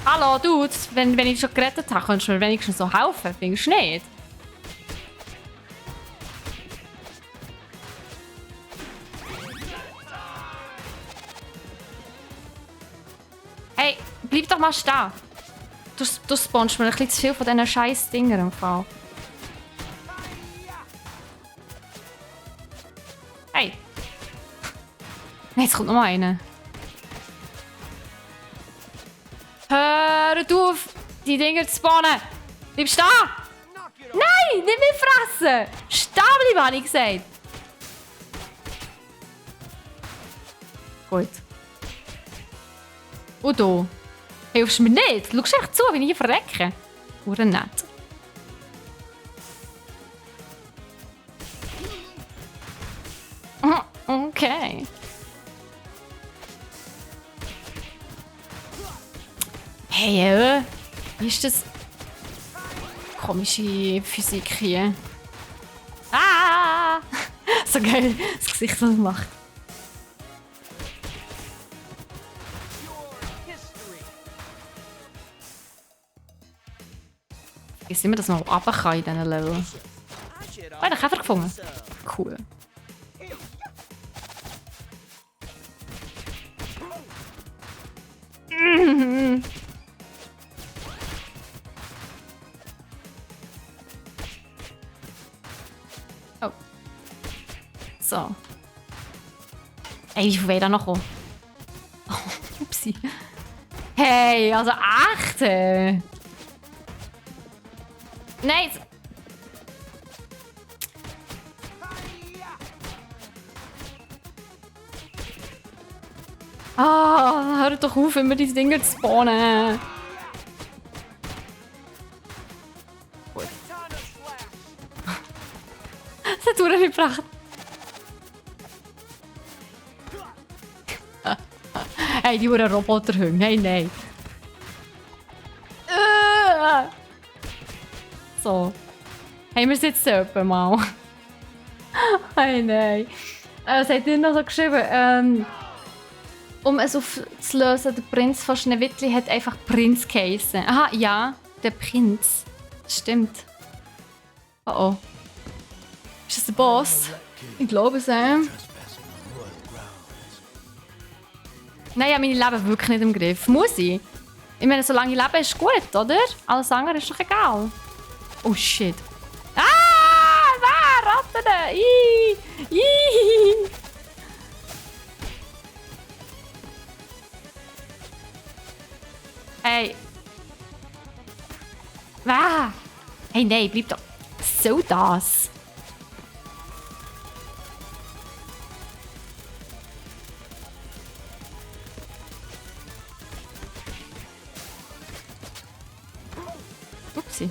[SPEAKER 1] Hallo, Dude. Wenn ich dich schon gerettet habe, kannst du mir wenigstens so helfen. Findest du nicht? Hey, bleib doch mal stehen. Du spawnst mir ein bisschen zu viel von diesen scheiß Dingern im Fall. Hey. Nein, jetzt kommt noch mal einer. Hör auf, die Dinger zu spawnen. Bleib stehen. Nein, nicht mehr fressen. Stehen bleiben, habe ich gesagt. Gut. Und du? Hilfst du mir nicht? Schaust du echt zu, wenn ich hier verrecke? Oder nett. Okay. Hey, wie ist das? Komische Physik hier. Ah! So geil, das Gesicht, das macht. Ich vergesse immer, dass man runter kann in diesen Level. Oh, den Käfer gefunden. Cool. Oh. So. Ey, wie viel will ich da noch kommen? Oh, upsi. Hey, also echt? Nein! Ah, hör doch auf, immer diese Dinger zu spawnen. Gut. Das hat Uhren gebracht. Hey, die Uhren Roboterhunde. Hey, nein. So. Haben wir es jetzt selber mal? Hey, nein. Was hat ihr noch so geschrieben? Um es aufzulösen, der Prinz von Schneewittli hat einfach Prinz geheißen. Aha, ja, der Prinz. Das stimmt. Oh oh. Ist das der Boss? Ich glaube es. Nein, ich habe meine Leben wirklich nicht im Griff. Muss ich? Ich meine, solange ich lebe, ist gut, oder? Alles andere ist doch egal. Oh shit. Ah! Ratten! Ih! Hey. Hey, nein, bleib doch. Was soll das? Upsi.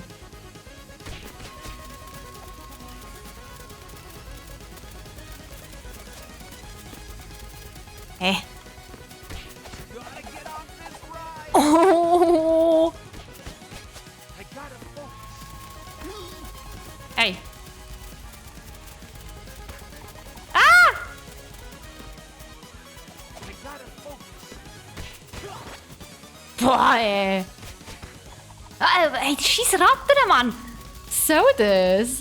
[SPEAKER 1] Hä? Oh! Hey! Ah! Boah, ey! Ey, die scheiß Ratten, Mann! Was soll das?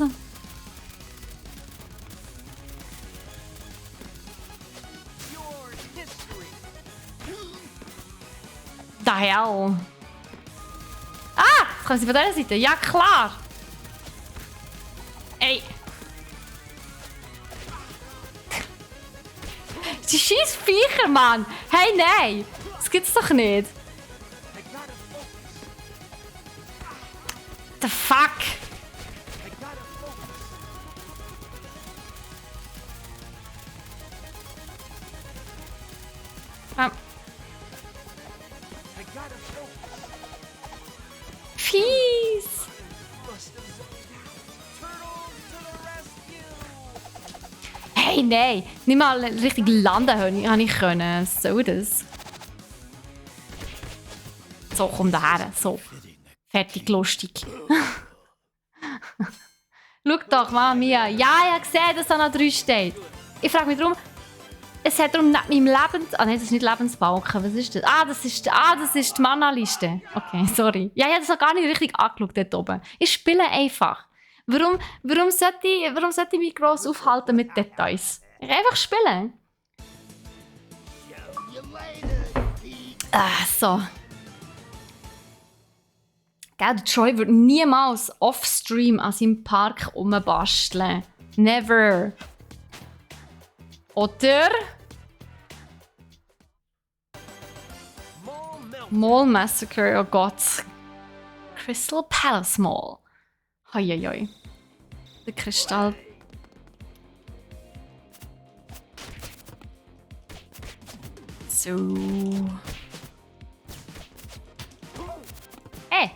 [SPEAKER 1] The hell? Ah! Kommen sie von dieser Seite? Ja, klar! Ey! Die scheiß Viecher, Mann! Hey, nein! Das gibt's doch nicht! The fuck? Fies! Hey, nein! Nicht mal richtig landen habe ich können. Was soll das? So, komm daher. So. Fertig, lustig. Schau doch, Mama Mia. Ja, ich habe gesehen, dass da noch 3 steht. Ich frage mich darum, es hat darum nicht meinem Lebens... Ah nein, das ist nicht Lebensbalken. Was ist das? Das ist die Mana-Liste. Okay, sorry. Ja, ich habe das noch gar nicht richtig angeschaut dort oben. Ich spiele einfach. Warum sollte ich mich gross aufhalten mit Details? Ich einfach spielen. So. Gell, der Troy wird niemals off-stream an seinem Park rumbasteln. Never. Oder? Mall Massacre, oh Gott. Crystal Palace Mall. Hoi. Der Kristall. So. Hey!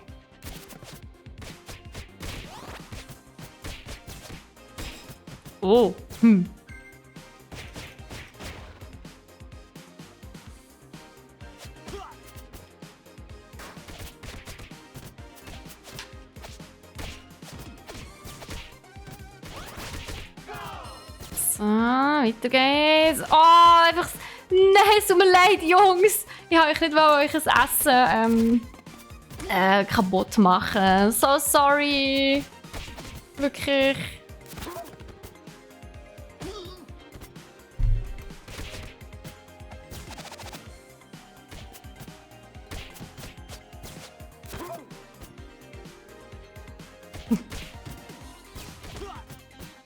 [SPEAKER 1] Oh, So, weiter geht's. Oh, einfach... Nein, es tut mir leid, Jungs. Ich wollte euch nicht euch ein Essen kaputt machen. So sorry. Wirklich.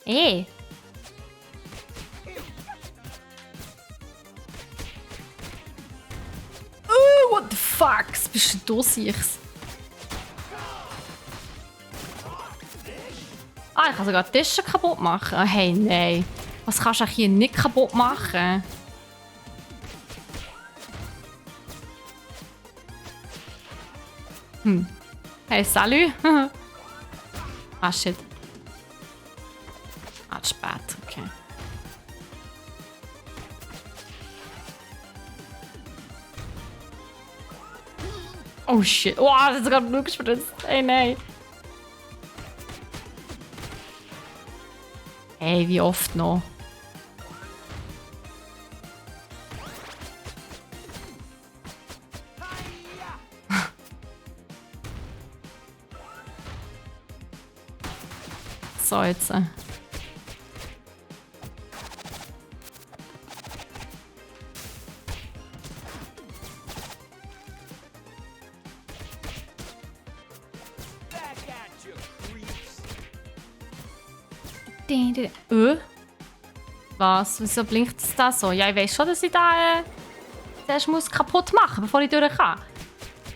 [SPEAKER 1] Hey. What the fuck? Bist du sich's? Ah, ich kann sogar die Tische kaputt machen. Hey, nein. Was kannst du hier nicht kaputt machen? Hey, salut. Ah, shit. Ah, zu spät. Okay. Oh shit. Oh, das ist sogar Blut gespritzt. Hey, nein. Hey, wie oft noch? So, jetzt. Was? Wieso blinkt es da so? Ja, ich weiß schon, dass ich da zuerst muss kaputt machen, bevor ich durch kann.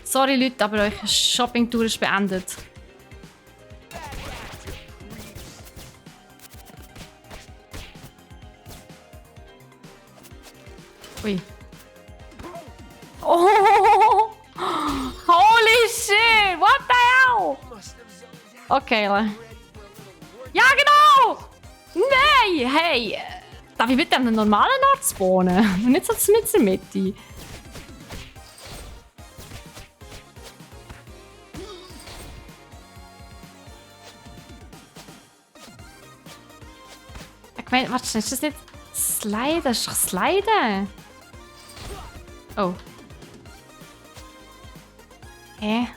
[SPEAKER 1] Sorry Leute, aber eure Shopping-Tour ist beendet. Ui. Oh! Holy shit! What the hell? Okay. Ja, genau! Nein! Hey! Darf ich bitte an einem normalen Ort spawnen? Und nicht so mit in der Mitte. Ich meine, warte, ist das nicht Sliden? Das ist doch Sliden. Oh. Hä?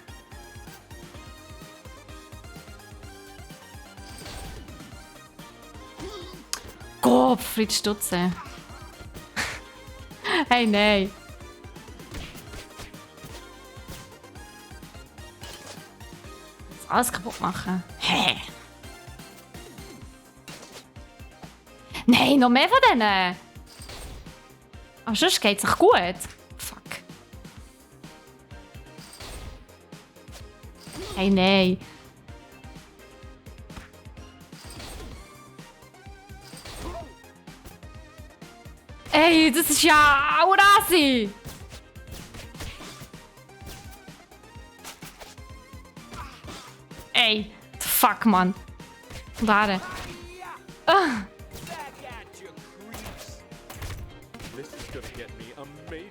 [SPEAKER 1] Gott, Fritz Stutze. Hey, nein. Das alles kaputt machen. Hä? Nein, noch mehr von denen. Aber sonst geht's auch gut. Fuck. Hey, nein. Ey, das ist ja Aurasi! Ey, fuck, Mann. Warte.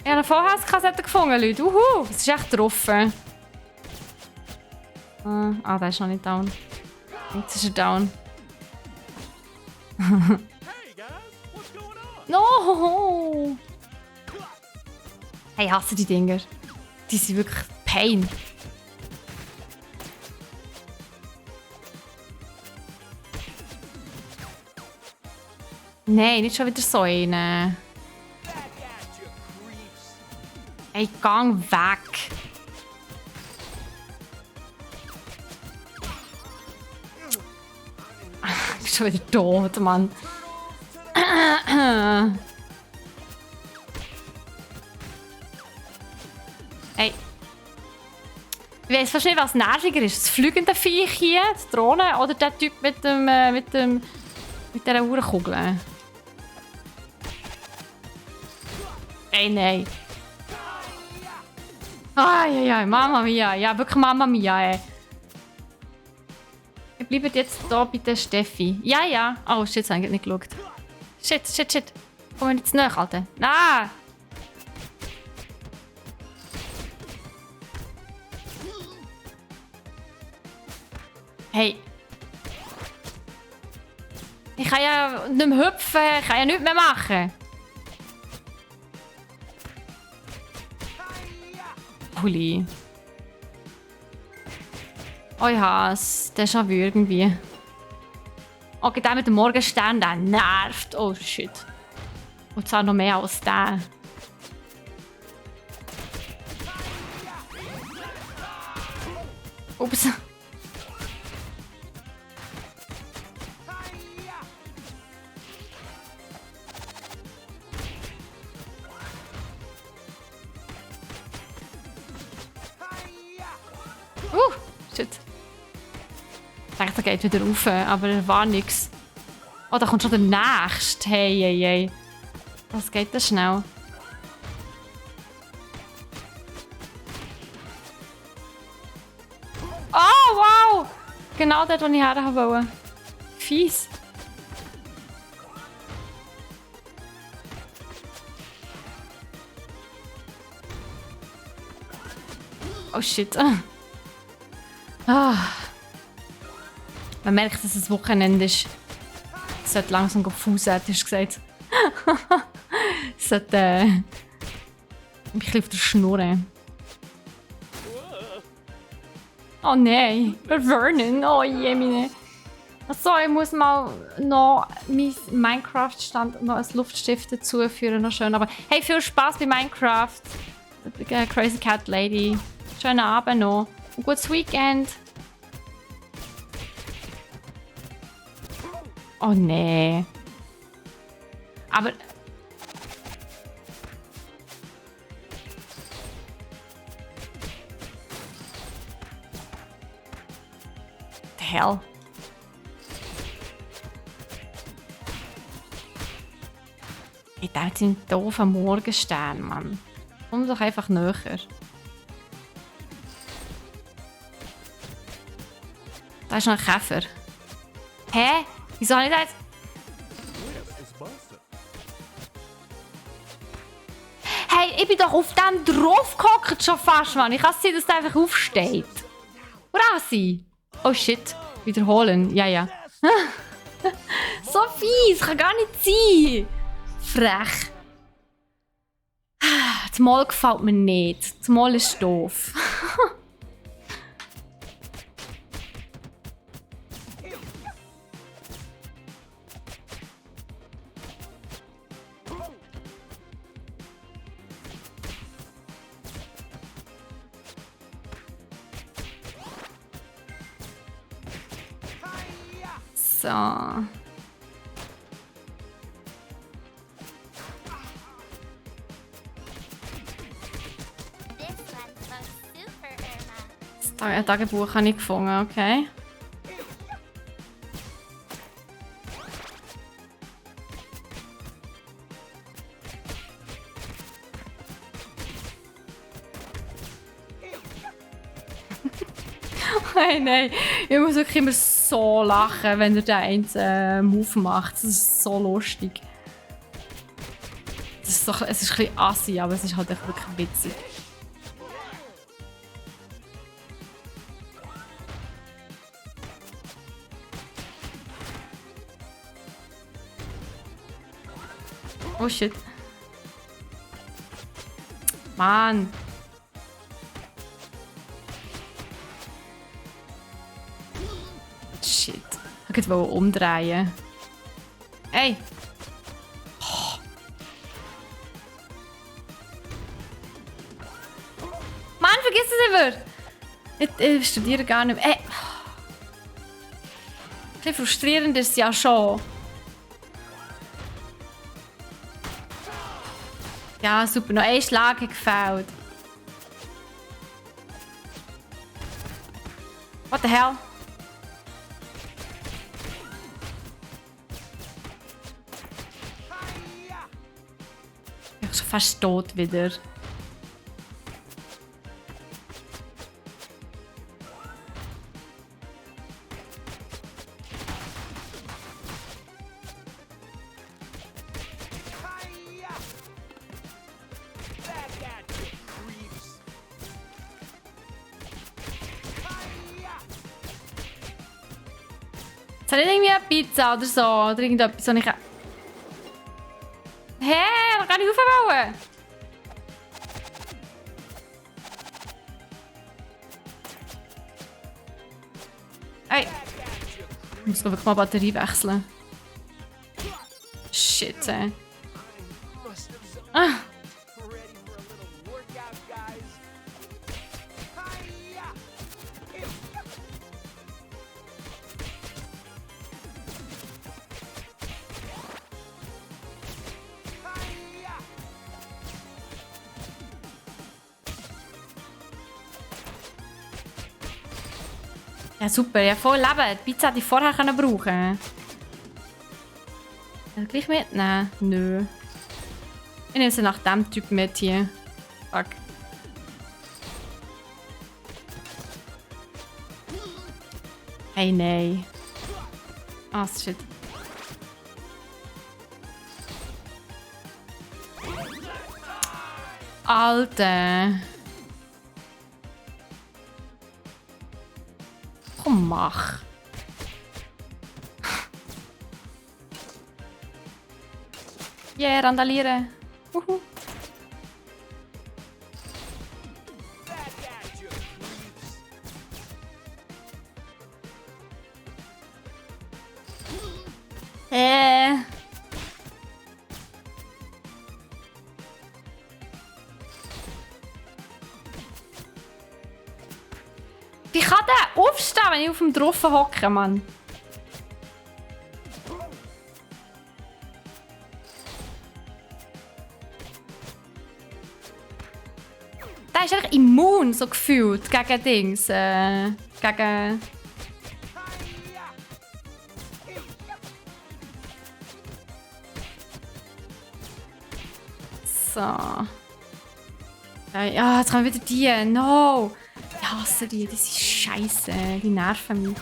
[SPEAKER 1] Ich habe eine VHS-Kassette gefunden, Leute. Das ist echt drauf. Ah, der ist noch nicht down. Jetzt ist er down. No! Hey, ich hasse die Dinger. Die sind wirklich Pain. Nein, nicht schon wieder so eine. Hey, gang weg! Ich bin schon wieder tot, Mann. Hey. Ich weiß fast nicht, was nerviger ist. Das fliegende Viech hier, die Drohne, oder der Typ mit dieser Uhrenkugel. Ey, nein. Ai, Mama Mia. Ja, wirklich Mama Mia, ey. Ich bleibe jetzt hier bei der Steffi. Ja. Oh, shit, das habe ich nicht geschaut. Shit. Komm jetzt näher, Alter. Ah! Hey. Ich kann ja nicht mehr hüpfen, ich kann ja nichts mehr machen. Pulli. Oh ja, der ist schon irgendwie. Okay, der mit dem Morgenstern, der nervt. Oh shit. Und zwar noch mehr als der. Ups. Shit. Ich dachte, er geht wieder rauf, aber er war nichts. Oh, da kommt schon der Nächste. Hey, hey, hey. Das geht da schnell. Oh, wow! Genau dort, wo ich her wollte. Fies. Oh shit. Ah. Man merkt, dass es Wochenende ist. Es sollte langsam fusen, hättest du gesagt. Es sollte ein bisschen auf der Schnur. Oh nein, Vernon, oh je, meine. Achso, ich muss mal noch mein Minecraft-Stand noch als Luftstift dazuführen, noch schön. Aber hey, viel Spaß bei Minecraft. Crazy Cat Lady. Schönen Abend noch. Ein gutes Weekend. Oh nee. Aber... The hell? Ich dachte, das sind doofe Morgenstern, Mann. Komm doch einfach näher. Da ist noch ein Käfer. Hä? Wieso habe ich das? Hey, ich bin doch auf dem draufgehockt schon fast, Mann. Ich kann es sehen, dass der einfach aufsteht. Oder auch sie? Oh shit. Wiederholen. Ja, ja. So fies. Kann gar nicht sein. Frech. Das Mal gefällt mir nicht. Das Mal ist doof. So. Das Tagebuch habe ich gefunden, okay. Hey, nein, ich muss wirklich immer so lachen, wenn er den einen Move macht. Das ist so lustig. Es ist ein bisschen assi, aber es ist halt echt wirklich witzig. Oh shit. Mann. Shit. Ich wollte umdrehen. Hey! Oh. Mann, vergiss es immer! Ich studiere gar nicht mehr. Hey. Ein bisschen frustrierend ist es ja schon. Ja, super. Noch ein Schlag hat gefällt. What the hell? Ich bin schon fast tot wieder. Jetzt habe ich irgendwie eine Pizza oder so. Oder irgendetwas, was ich... Hä? Da kann ich raufbauen. Hey. Ich muss wirklich mal Batterie wechseln. Shit, ey. Ah. Ja, super. Ja, voll Leben. Die Pizza hätte ich vorher brauchen können. Gleich mitnehmen? Nö. Ich nehme sie nach dem Typ mit hier. Fuck. Hey, nein. Ah, shit. Alter. Komm, mach. Yeah, randalieren. Uhu. Wie kann der aufstehen, wenn ich auf dem drauf hocke, Mann? Der ist einfach immun, so gefühlt, gegen Dings. Gegen... So. Ja, jetzt kommen wieder die. No! Ich hasse die, das ist scheiße. Die nerven mich.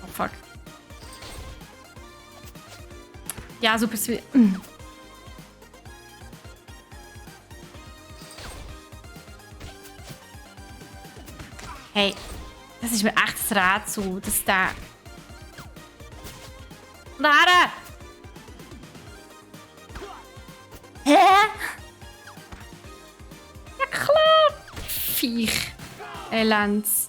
[SPEAKER 1] Oh fuck. Ja, super. Hey, das ist mir echt das Rätsel, dass der... Da! Hä? Ja klar! Viech. Elends.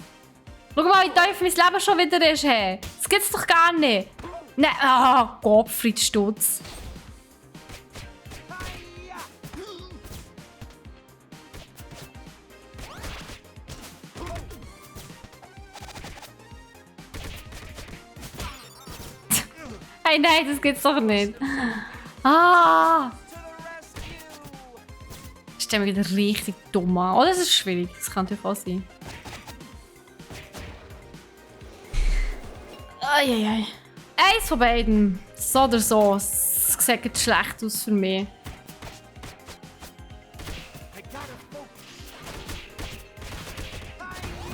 [SPEAKER 1] Schau mal, wie tief mein Leben schon wieder ist. Hey. Das gibt's doch gar nicht. Nein, ah, Gottfried Stutz. Hey, nein, das gibt's doch nicht. Ah! Ich stelle mir wieder richtig dumm an. Oh, das ist schwierig. Das kann natürlich auch sein. Eieiei. Eins von beiden. So oder so. Es sieht jetzt schlecht aus für mich.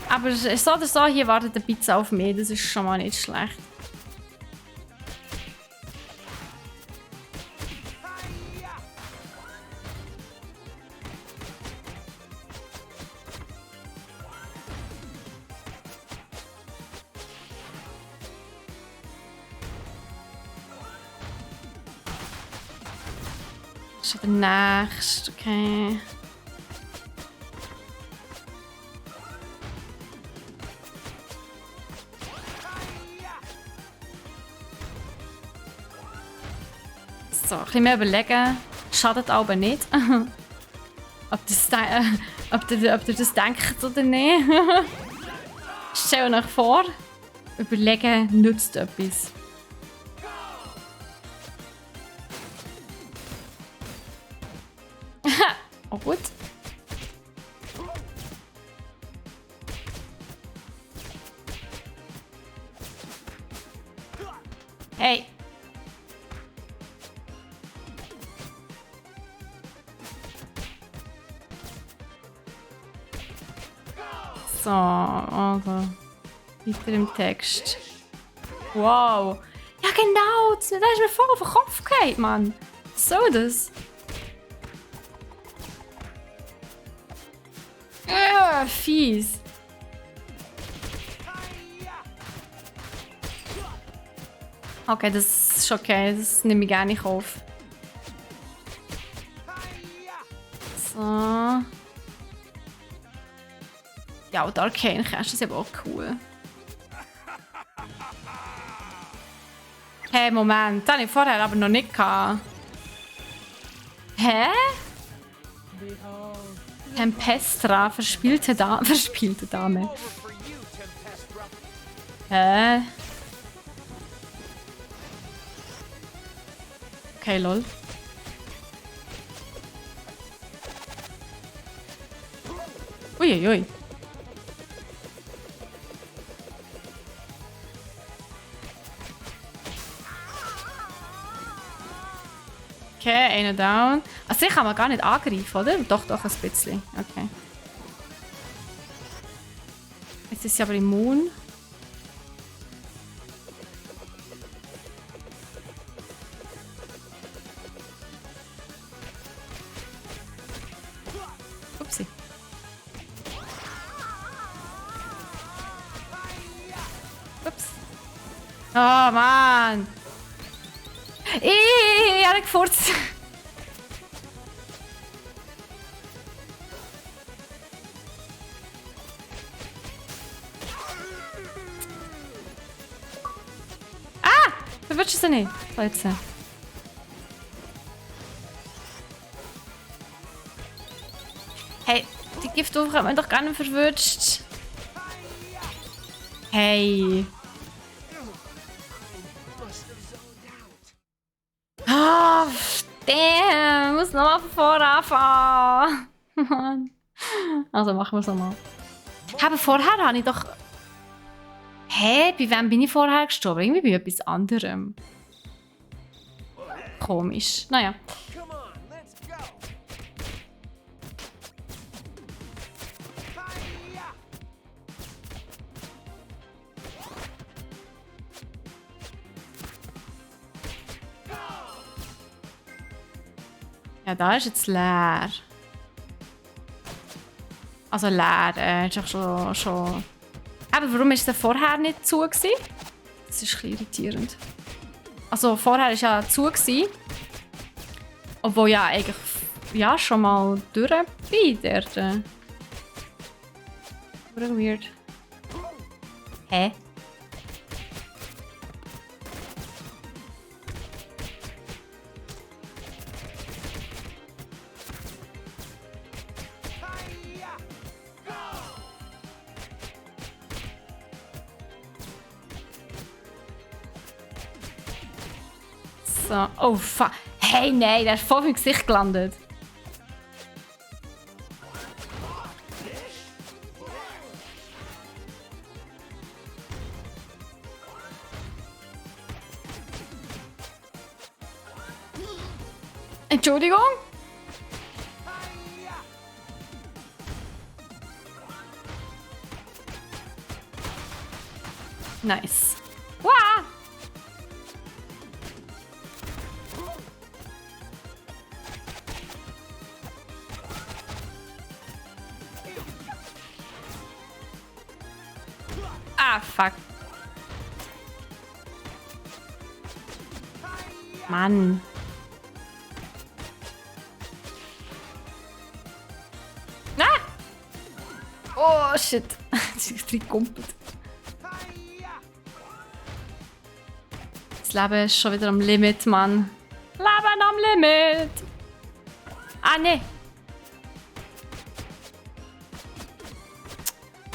[SPEAKER 1] Aber so oder so, hier wartet eine Pizza auf mich. Das ist schon mal nicht schlecht. Schon der nächste, okay. So, ein bisschen mehr überlegen. Schadet aber nicht. ob ihr das denkt oder nicht. Stellt euch vor, überlegen nützt etwas. Oh gut. Hey. So, also. Weiter im Text. Wow. Ja genau, da ist mir voll auf den Kopf gefallen, Mann. Was soll das? Fies. Okay, das ist okay. Das nehme ich gerne nicht auf. So. Ja, und Arcane Cash ist aber auch cool. Hey, Moment. Das hatte ich vorher aber noch nicht gehabt. Hä? Tempestra, verspielte Dame. Hä? Okay, lol. Uiuiui. Okay, einer down. Also ich kann man gar nicht angreifen, oder? Doch, doch, ein bisschen. Okay. Jetzt ist sie aber immun. Upsi. Ups. Oh, Mann. Ich habe gefurzt. Ah! Verwirrst du sie nicht? Jetzt. Hey, die Giftwurf hat man doch gar nicht verwirrt. Hey. Ah, damn. Ich muss nochmal von vorne anfangen. Mann. Also machen wir es nochmal. Aber vorher habe ich doch... Hä? Bei wem bin ich vorher gestorben? Irgendwie bei etwas anderem. Komisch. Naja. Ja, da ist jetzt leer. Also leer, ist auch schon... Aber warum war es vorher nicht zu gewesen? Das ist ein bisschen irritierend. Also vorher war ja zu gewesen. Obwohl ja eigentlich ja, schon mal durch bin dort. Weird. Hä? So. Oh, fuck. Hey, nein, der ist voll im Gesicht gelandet. Entschuldigung? Nice. Wow. Ah, fuck. Mann. Ah! Oh, shit. Das ist reingegumpelt. Das Leben ist schon wieder am Limit, Mann. Leben am Limit. Ah, ne.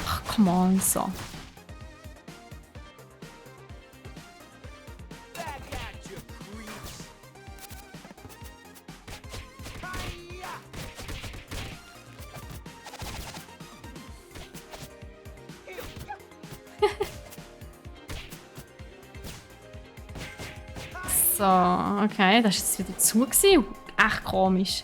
[SPEAKER 1] Ach, come on, so. So, okay, das war jetzt wieder zu gewesen. Echt komisch.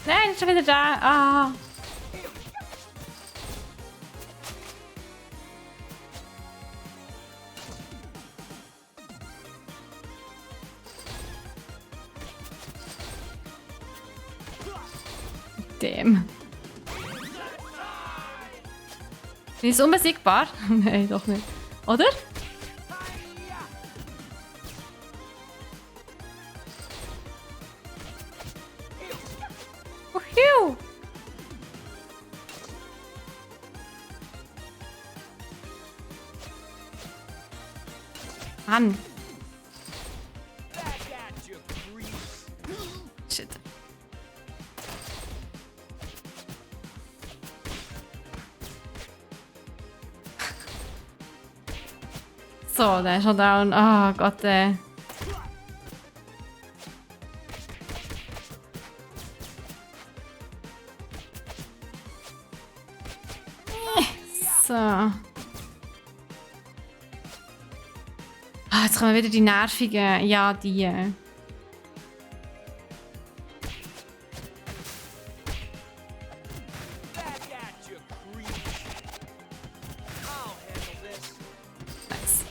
[SPEAKER 1] Nein, ist schon wieder da. Ah. Dem. Bin ich unbesiegbar? Nein, doch nicht. Oder? Uhu. Mann. Shit. So, der ist schon down. Oh Gott, ey. So. Ah, jetzt kommen wieder die nervigen. Ja, die. Nice.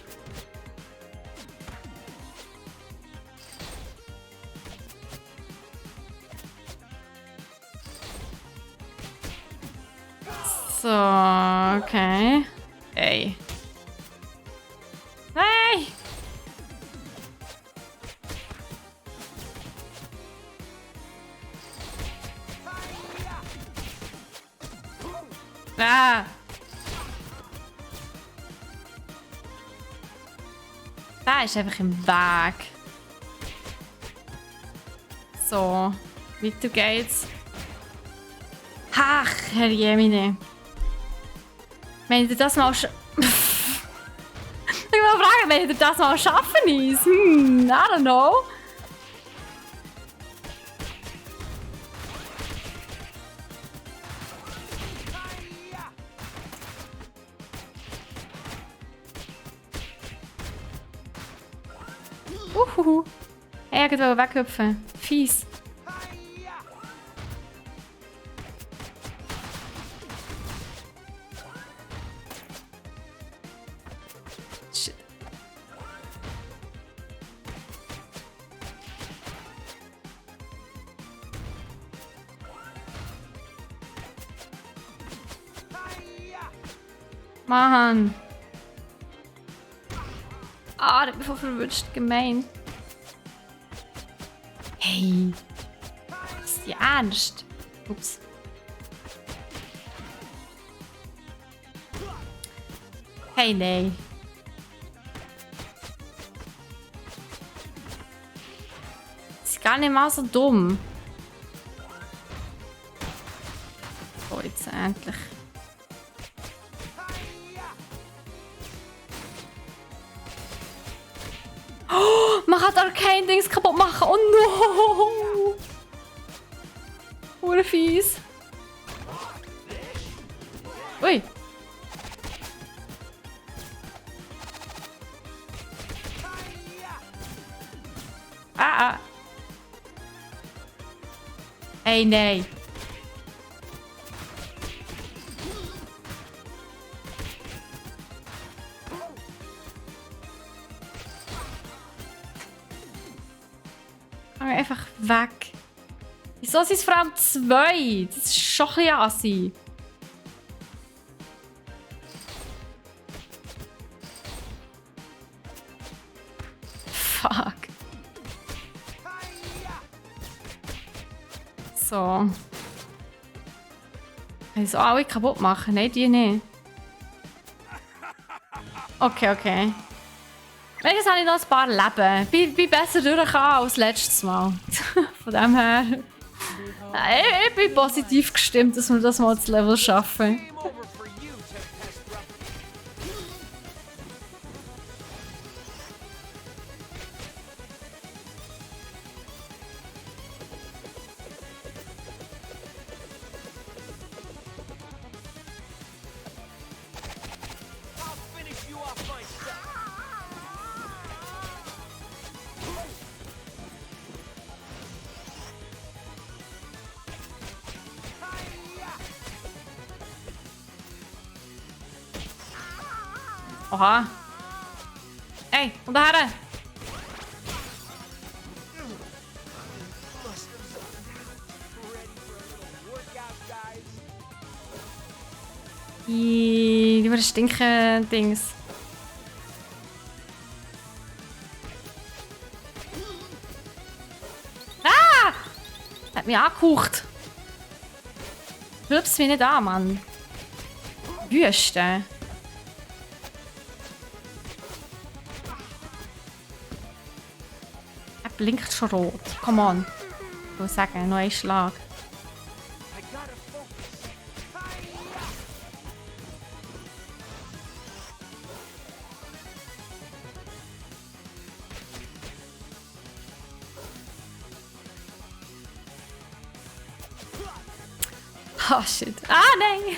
[SPEAKER 1] So, okay. Ey. Hey! Ah! Da ist einfach im Weg. So, weiter geht's. Ach, Herr Jemine. Wenn ihr das mal ich will fragen, wenn ihr das mal schaffen ist. I don't know. Hey, ich wollte weghüpfen. Fies. Shit. Mann. Ah, der hat mich voll verwünscht. Gemein. Hey. Ist die ernst? Ups. Hey, nee. Ist gar nicht mal so dumm. So, jetzt endlich. Oh, man kann Arcane-Dings kaputt machen. Oh no! Hure fies. Ui. Ah. Hey, nee. Geh einfach weg. Wieso sind es vor allem 2? Das ist schon ein bisschen assi. Fuck. So. Kann ich so alle kaputt machen? Nein, die nicht. Okay. Wenigstens habe ich noch ein paar Leben. Bin besser durchgekommen als letztes Mal. Von dem her. Ich bin positiv gestimmt, dass wir das mal das Level schaffen. Oha. Ey, und daher. Die waren stinken Dings. Ah! Hat mich angehaucht. Rübs mich nicht an, Mann. Wüste. Er blinkt schon rot. Come on. Ich will sagen, noch ein Schlag. Oh shit. Ah, nein!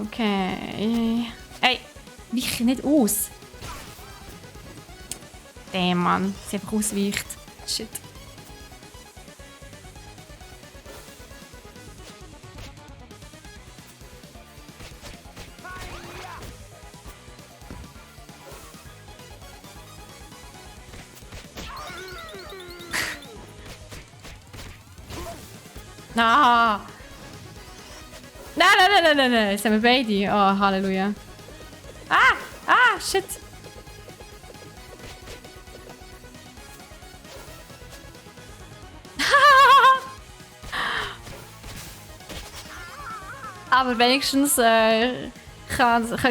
[SPEAKER 1] Okay. Ey, weich nicht aus. Der Mann, sie einfach ausweicht. Shit. Ah! Nein, sind wir beide. Oh, Halleluja. Ah, shit. Aber wenigstens können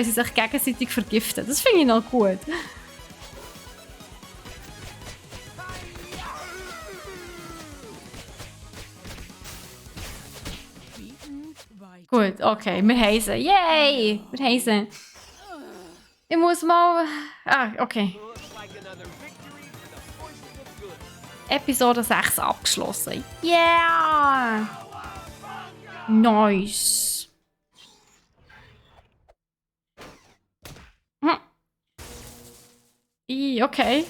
[SPEAKER 1] sie sich gegenseitig vergiften. Das finde ich noch gut. Gut, okay, wir haben sie. Yay! Wir haben sie. Ich muss mal... Ah, okay. Episode 6 abgeschlossen. Yeah! Nice. Okay.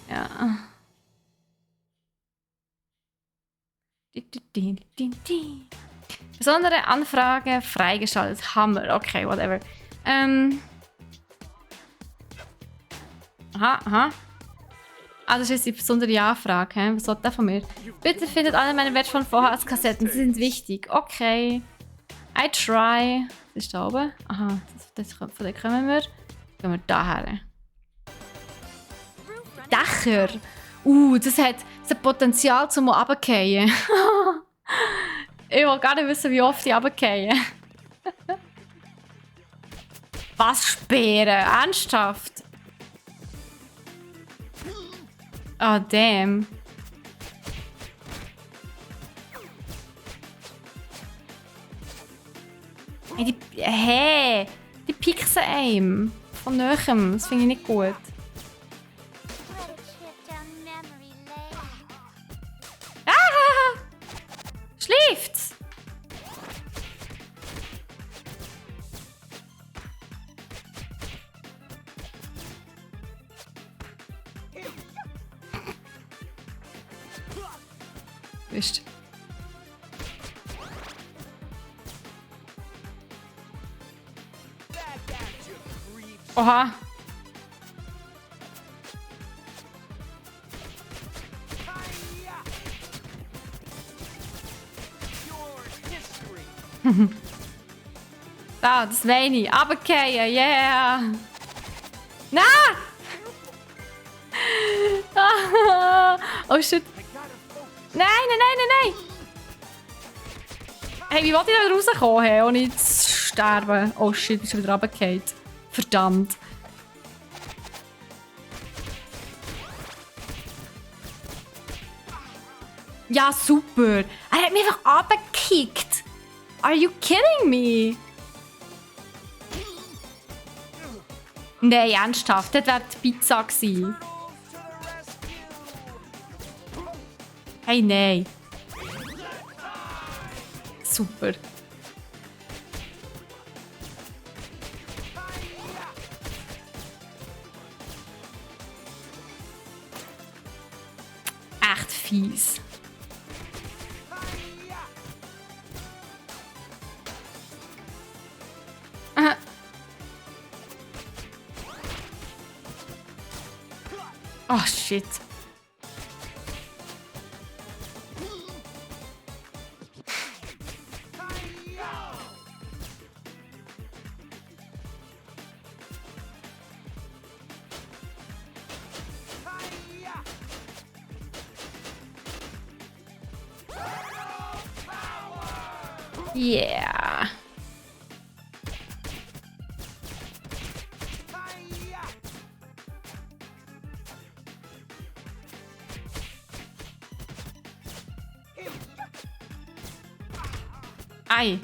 [SPEAKER 1] Ja. Besondere Anfrage freigeschaltet. Hammer. Okay, whatever. Aha. Ah, das ist jetzt die besondere Anfrage. He? Was soll das von mir? Bitte findet alle meine wertvollen VHS-Kassetten. Sie sind wichtig. Okay. I try. Das ist da oben. Aha, von der kommen wir. Gehen wir daher. Dächer. Das hat Potenzial zum runterfallen. Ich will gar nicht wissen, wie oft ich runterfalle. Was, Speeren? Ernsthaft? Oh, damn. Hey, die pixen einem. Von Nöchem. Das finde ich nicht gut. Schläft's? Wisst. Oha. Da, das meine ich. Runterfallen, yeah! Nein! Oh shit. Nein! Hey, wie wollte ich da rauskommen, hey, ohne zu sterben? Oh shit, ich bin wieder runtergefallen. Verdammt. Ja, super. Er hat mich einfach runtergekickt. Are you kidding me? Nein, ernsthaft. Das wäre die Pizza gewesen. Hey, nein. Super. Fies. Oh, shit. Yeah. Ei.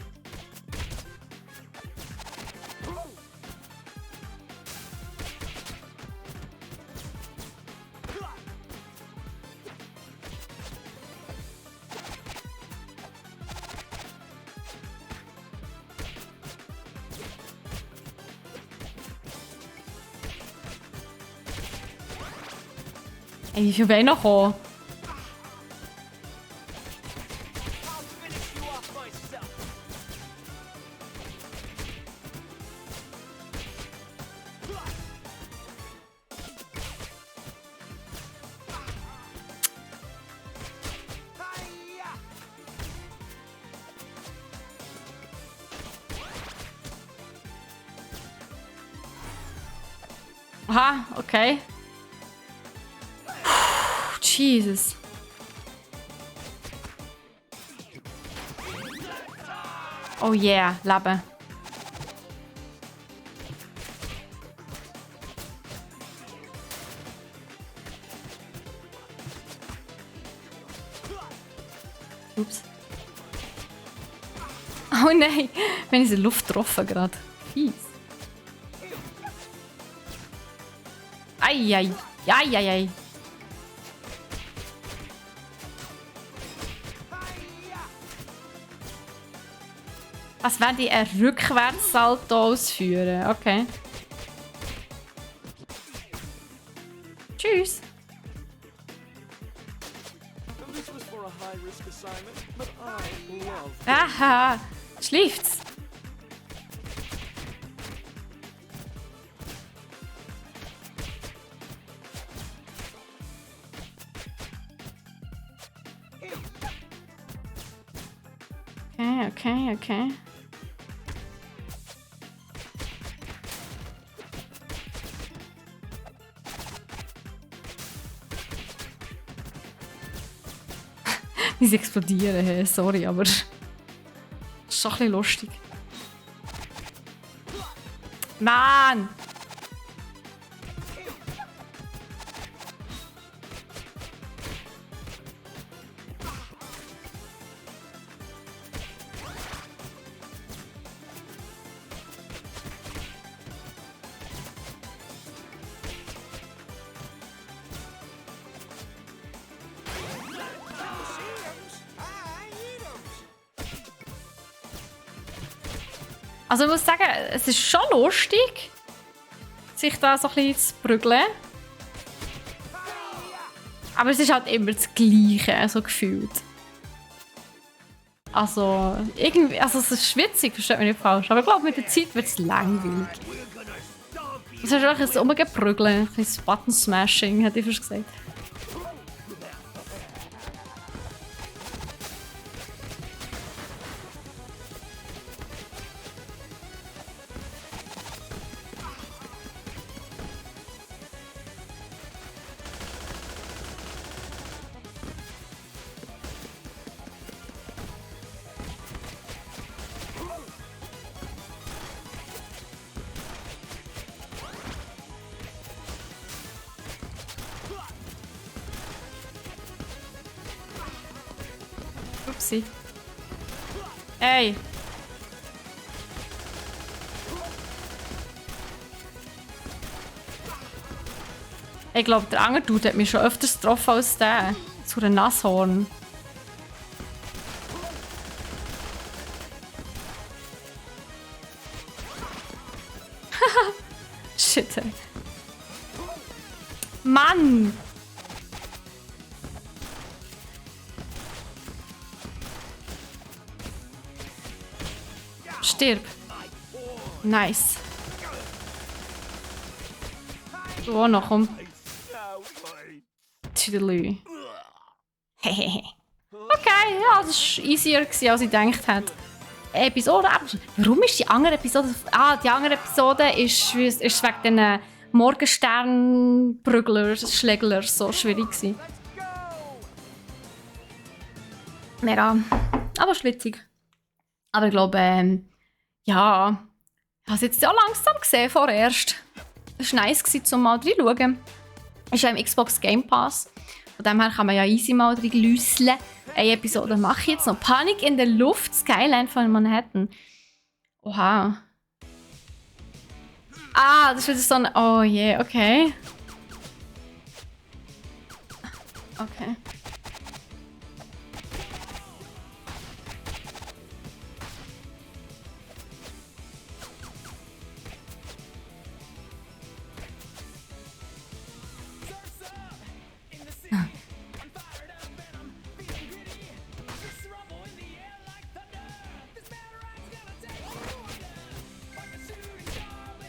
[SPEAKER 1] Ey, wie viel wollen noch kommen? Aha, okay. Jesus. Oh yeah, Leben. Ups. Oh nein, wenn ich in der Luft getroffen gerade. Fies. Ei, ei, ei, ei, ei. Was werde ich einen Rückwärtssalto ausführen? Okay. Tschüss. Aha, schläft's. Okay, okay, okay. Wie sie explodieren, hey. Sorry, aber das ist schon ein bisschen lustig. Mann! Also ich muss sagen, es ist schon lustig, sich da so ein bisschen zu prügeln. Aber es ist halt immer das Gleiche, so gefühlt. Also, irgendwie, also es ist schwitzig, versteht mich nicht falsch. Aber ich glaube, mit der Zeit wird es langweilig. Es ist einfach ein Umgeprügeln, ein bisschen Button-Smashing, hätte ich fast gesagt. Upsi. Ey. Ich glaube, der andere Dude hat mich schon öfters getroffen als der. Zu einem Nashorn. Shit. Ey. Mann! Stirb. Nice. Du auch noch, komm. Tüdelü. Hehehe. Okay, ja, das war easier, als ich gedacht hätte. Episode. Warum ist die andere Episode? Die andere Episode ist wegen den Morgensternbrügler, Schlägler so schwierig gewesen. Mega. Aber schwitzig. Aber ich glaube, ja. Ich habe es jetzt ja langsam gesehen vorerst. Es war nice, um mal reinschauen. Es ist ja im Xbox Game Pass. Von dem her kann man ja easy mal reinlüsseln. Eine Episode mache ich jetzt noch. Panik in der Luft, Skyline von Manhattan. Oha. Das ist wieder so ein... Oh je, yeah, okay. Okay.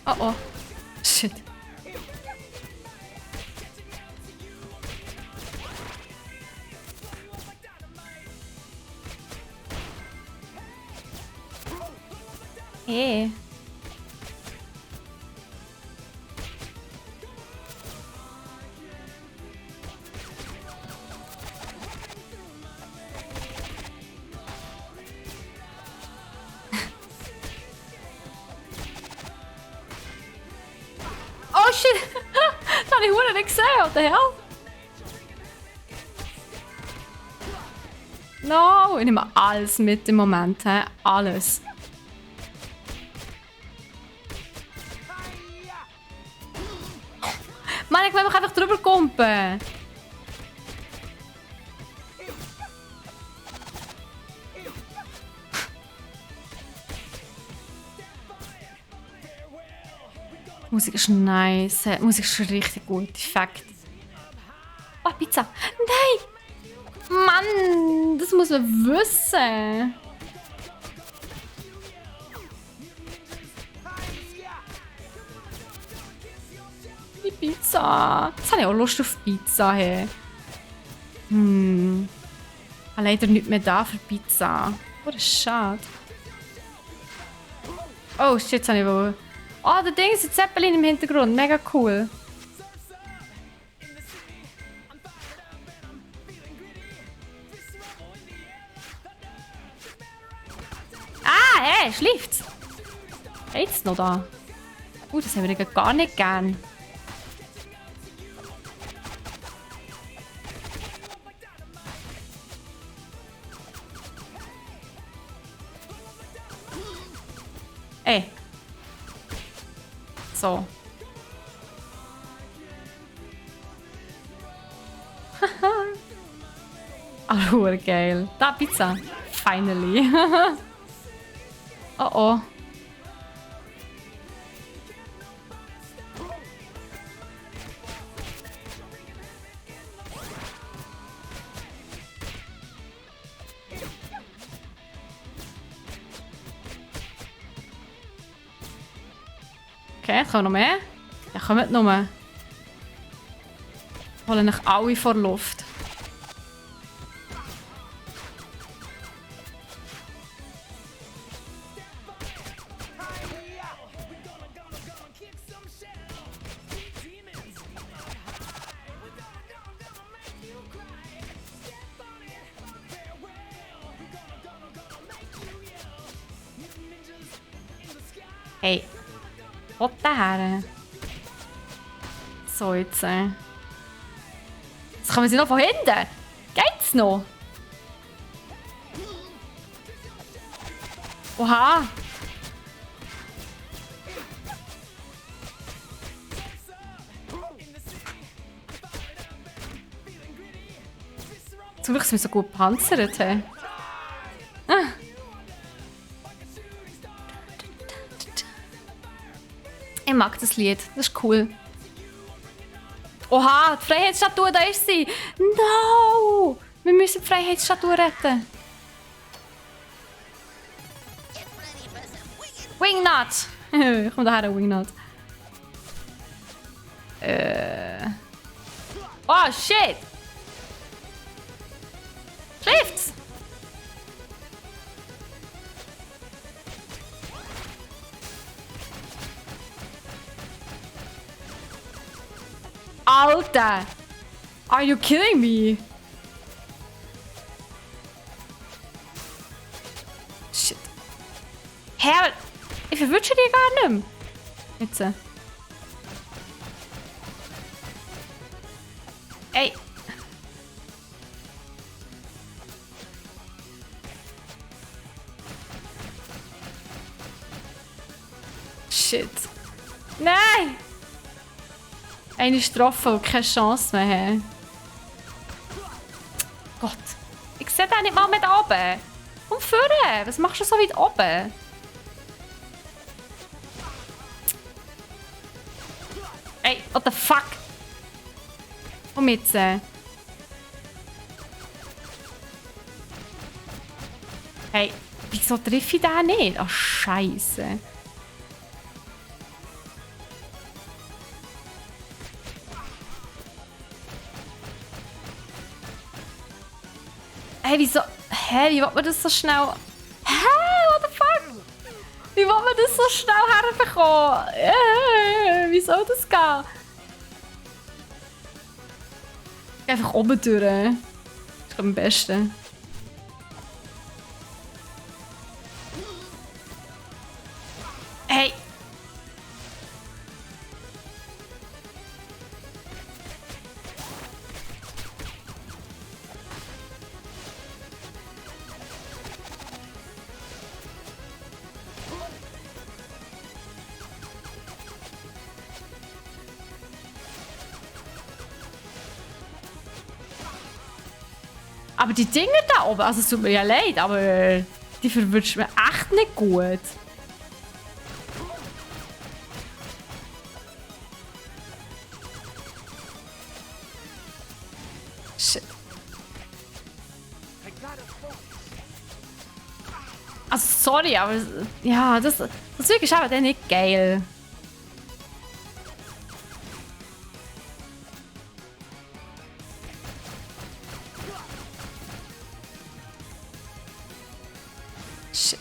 [SPEAKER 1] Oh oh. Shit. Hey. Oh shit! Das habe ich verdammt nicht gesehen, what the hell? No, ich nehme alles mit im Moment, he? Alles. Mann, ich will mich einfach drüber kumpen. Die Musik ist nice. Die Musik ist richtig gut. Effekt. Oh, Pizza. Nein! Mann, das muss man wissen. Die Pizza. Jetzt habe ich auch Lust auf Pizza. Hey. Leider nicht mehr da für Pizza. Oh, das ist schade. Oh shit, jetzt habe ich wohl... Oh, der Ding ist ein Zeppelin im Hintergrund. Mega cool. Hey, schläft's? Geht's noch da? Das haben wir gar nicht gern. Ey. So. Haha. Geil. Da, Pizza. Finally. Oh oh. Okay, jetzt kommen noch mehr. Ja, kommt noch mehr. Holen euch alle vor Luft. Hey. Was daher? So, jetzt. Jetzt kommen sie noch von hinten. Geht's noch? Oha. Zum Glück sind wir so gut gepanzert. Hey. Ich mag das Lied, das ist cool. Oha, die Freiheitsstatue, da ist sie! No! Wir müssen die Freiheitsstatue retten. Wingnut! Komm daher, Wingnut. Oh, shit! Schläft's? Alter! Are you kidding me? Shit. Hä? Ich verwünsche die gar nicht mehr. Jetzt. Ey. Shit. Nein! Eine Strophe und keine Chance mehr haben. Gott. Ich sehe den nicht mal mit oben. Komm vorne. Was machst du so weit oben? Ey, what the fuck? Komm jetzt. Hey, wieso treffe ich den nicht? Ach, Scheiße. Hey, wieso? Hä, wie will man das so schnell... Hä, what the fuck? Wie will man das so schnell herbekommen? Wie soll das gehen? Einfach oben durch. Das ist am besten. Hey! Aber die Dinger da oben, also es tut mir ja leid, aber die verwünscht mir echt nicht gut. Shit. Also sorry, aber ja, das wirklich aber dann nicht geil. Shit.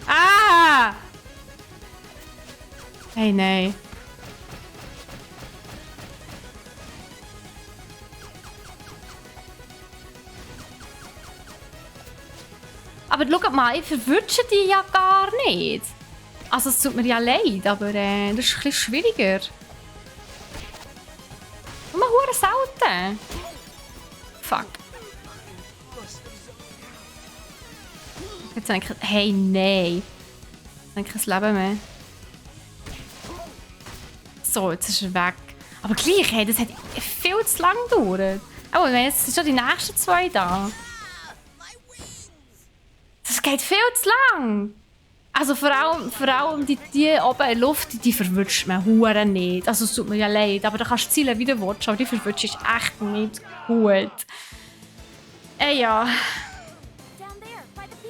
[SPEAKER 1] Ah! Hey, nein. Aber schau mal, ich verwünsche die ja gar nicht. Also es tut mir ja leid, aber das ist ein bisschen schwieriger. Nur hure selten. Fuck. Jetzt denke ich, hey, nein. Jetzt denke ich kein Leben mehr. So, jetzt ist er weg. Aber gleich, hey, das hat viel zu lang gedauert. Oh, jetzt sind schon die nächsten zwei da. Das geht viel zu lang. Also vor allem die oben in der Luft, die verwünscht man hure nicht. Also es tut mir ja leid, aber da kannst du Ziele wieder watchen, aber die verwünscht ist echt nicht gut. Ja.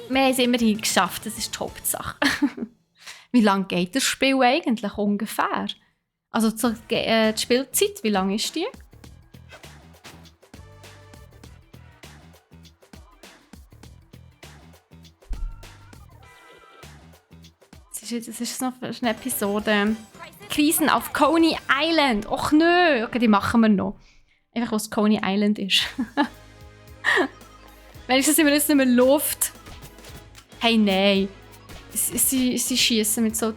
[SPEAKER 1] Wir haben es immerhin geschafft, das ist die Hauptsache. Wie lange geht das Spiel eigentlich ungefähr? Also die Spielzeit, wie lang ist die? Das ist noch eine Episode. Krisen auf Coney Island. Och nö. Okay, die machen wir noch. Einfach, was Coney Island ist. Wenigstens sind wir jetzt nicht mehr Luft. Hey, nein. Sie schießen mit so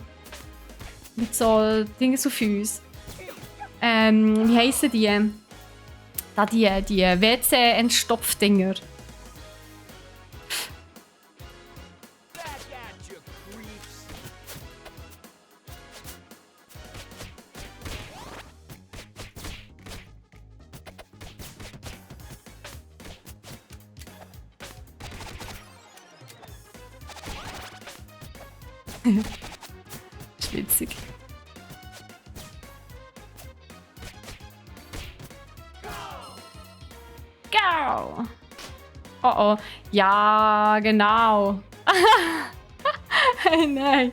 [SPEAKER 1] Dingen auf uns. Wie heissen die? Da die WC-Entstopfdinger. Das ist witzig. Go! Oh oh. Ja, genau. Hey, nein.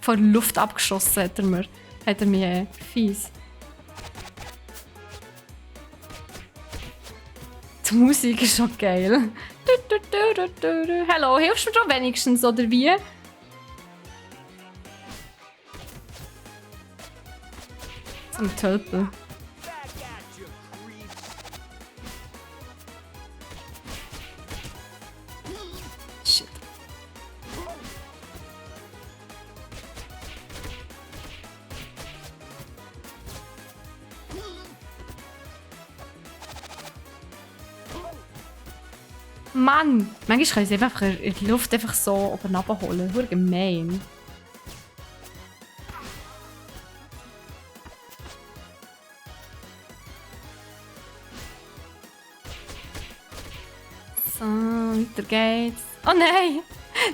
[SPEAKER 1] Von der Luft abgeschossen hat er mir. Hat er mich fies. Die Musik ist schon geil. Hallo, hilfst du mir doch wenigstens, oder wie? So ein Tölpel. Shit. Mann! Manchmal kann ich es einfach in die Luft einfach so oben runterholen. Das ist gemein. So, weiter geht's. Oh nein!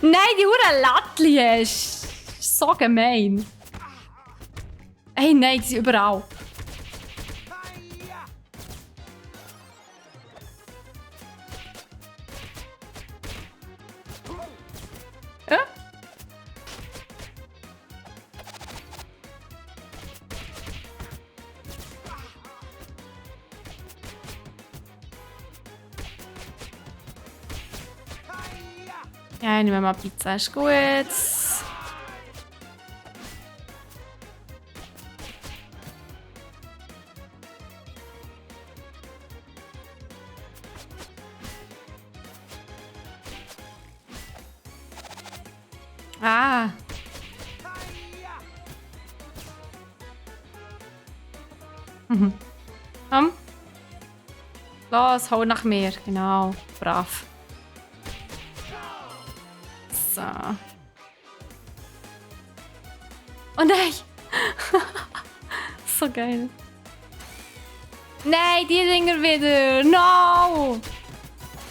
[SPEAKER 1] Nein, die Hure Lattli ist so gemein. Hey, nein, die sind überall. Ja? Ja, nehmen wir mal Pizza, ist gut. Ah. Mhm. Los, hau nach mir. Genau, brav. So. Oh nein! So geil. Nein, die Dinger wieder! No!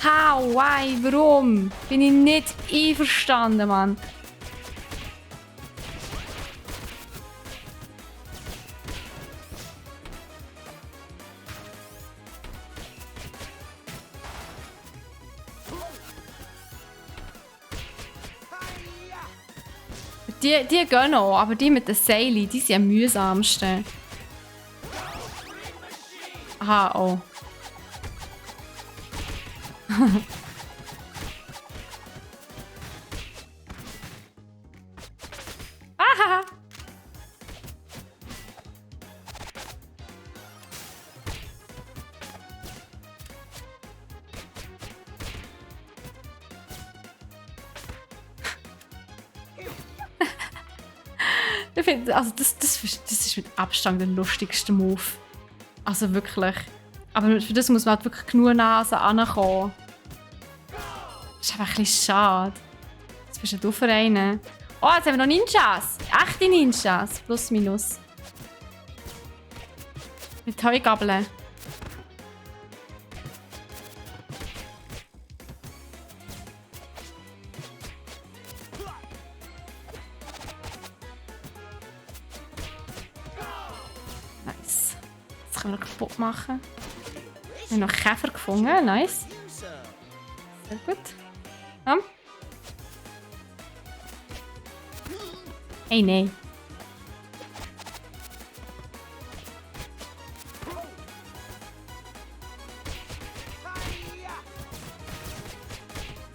[SPEAKER 1] How? Why? Warum? Bin ich nicht einverstanden, Mann. Die gehen auch, aber die mit den Seilen, die sind am mühsamsten. Aha, oh. Aha! Ich finde, also das ist mit Abstand der lustigste Move. Also wirklich. Aber für das muss man halt wirklich genug Nase ankommen. Das ist einfach ein bisschen schade. Jetzt bist du für einen. Oh, jetzt haben wir noch Ninjas. Echte Ninjas. Plus, minus. Mit Heugabeln. Nice. Das können wir kaputt machen. Wir haben noch Käfer gefunden. Nice. Sehr gut. Hey, nein.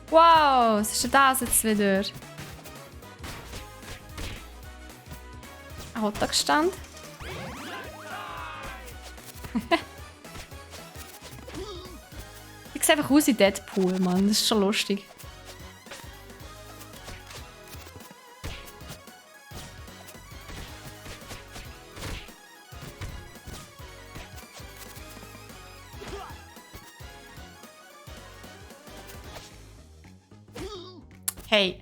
[SPEAKER 1] Wow, was ist denn das jetzt wieder? Ein Hotdog-Stand. Ich sehe einfach aus wie Deadpool, Mann. Das ist schon lustig. Hey.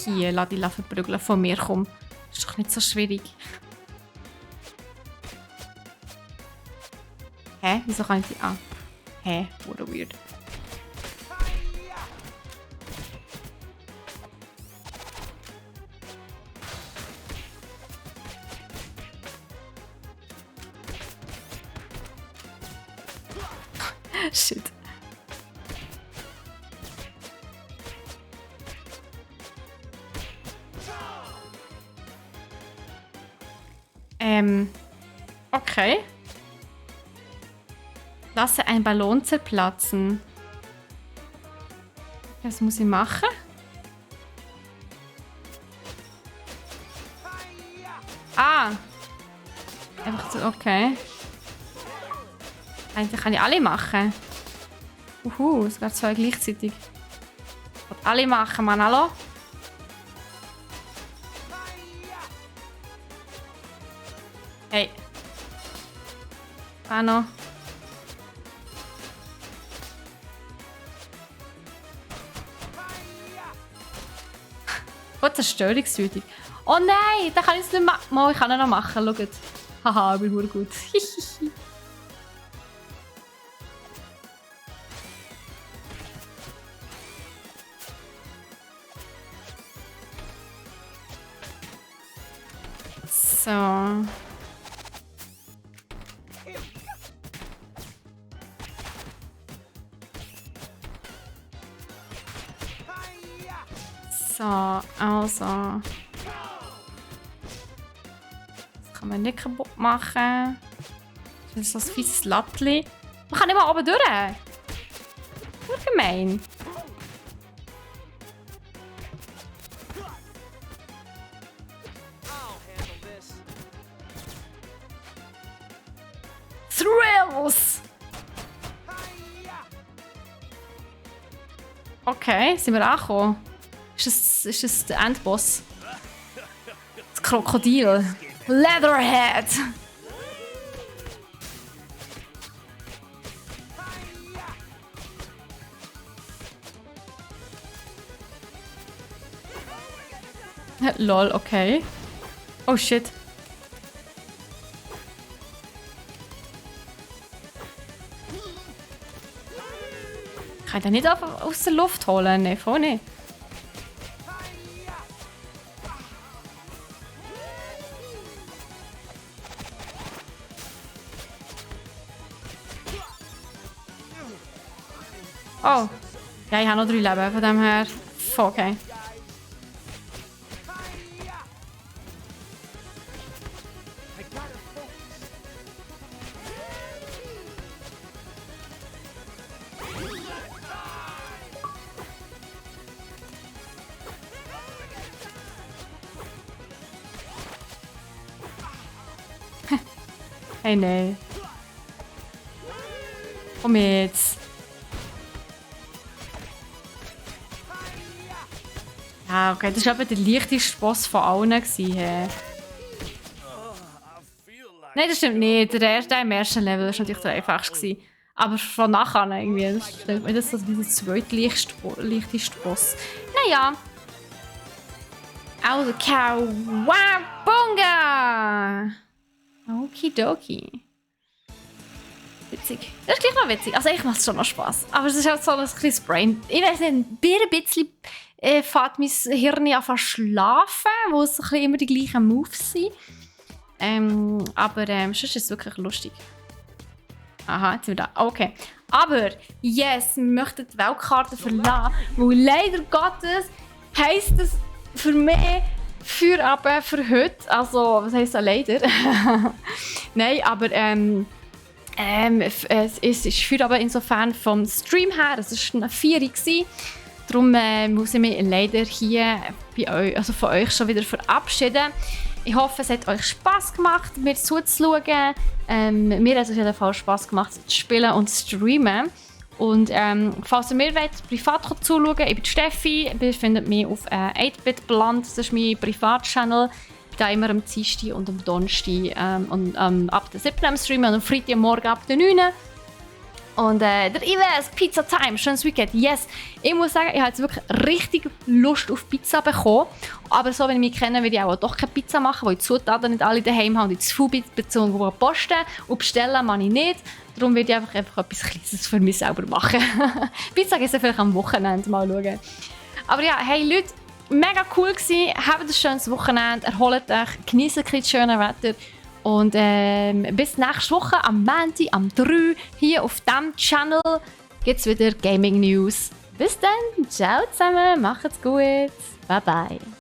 [SPEAKER 1] Hier, lass die verprügeln von mir, komm. Ist doch nicht so schwierig. Hä? Wieso kann ich die... Ah. Hä? Wurde weird. Shit. Okay. Lasse einen Ballon zerplatzen. Was muss ich machen? Ah. Einfach so, okay. Eigentlich kann ich alle machen. Sogar 2 gleichzeitig. Ich will alle machen, Mann, hallo? Hey. Noch. Oh, zerstörungswütig. Oh nein, da kann ich es nicht machen. Oh, ich kann ihn noch machen, schaut. Haha, ich bin nur gut. So. So, also. Das kann man nicht kaputt machen. Das ist so ein fieses Lattli. Man kann nicht mal oben durch. Nur gemein. Thrills! Okay, sind wir angekommen? Ist das der Endboss? Das Krokodil. Leatherhead! Lol, okay. Oh shit. Kann ich den nicht aus der Luft holen? Nein, voll nicht. Oh. Ja, ich habe noch 3 Leben, von dem her. Okay. Hey, nein. Komm jetzt. Ja, okay, das war aber der leichteste Boss von allen. Hey. Nein, das stimmt nicht. Der im ersten Level war natürlich der einfachste. Aber von nachher irgendwie. Das stellt mir das so wie der zweitleichteste Boss. Naja. Also, Kawabunga! Okidoki. Witzig. Das ist gleich noch witzig. Also ich mache es schon noch Spaß. Aber es ist halt so ein kleines Brain. Ich weiß nicht, ein bisschen fährt mein Hirn an schlafen, wo es immer die gleichen Moves sind. Aber sonst ist es wirklich lustig. Aha, jetzt sind wir da. Okay. Aber, yes, wir möchten die Weltkarte verlassen, weil leider Gottes heisst es für mich für heute. Also, was heisst das leider? Nein, aber es ist für insofern vom Stream her, es war eine 4 gewesen. Darum muss ich mich leider hier bei euch, also von euch schon wieder verabschieden. Ich hoffe, es hat euch Spass gemacht, mir zuzuschauen. Mir hat es auf jeden Fall Spass gemacht, zu spielen und zu streamen. Und falls ihr mir privat zuschauen wollt, ich bin Steffi. Ihr findet mich auf 8BitBlunt, das ist mein Privatchannel. Ich bin da immer am Dienstag und am Donnerstag und ab der 7. am Stream und am Freitag morgen ab der 9. Und der Ives, Pizza Time, schönes Weekend, yes. Ich muss sagen, ich habe jetzt wirklich richtig Lust auf Pizza bekommen. Aber so, wenn ich mich kenne, würde ich auch doch keine Pizza machen, weil ich die Zutaten nicht alle daheim habe und ich zu viel bin, bezogen posten. Und bestellen mache ich nicht. Darum würde ich einfach etwas Kleines für mich selber machen. Pizza gibt es vielleicht am Wochenende, mal schauen. Aber ja, hey Leute, mega cool gewesen. Habt ein schönes Wochenende, erholt euch, genießt das schöne Wetter. Und bis nächste Woche am Montag, am 3 hier auf diesem Channel gibt es wieder Gaming News. Bis dann, ciao zusammen, macht's gut, bye bye.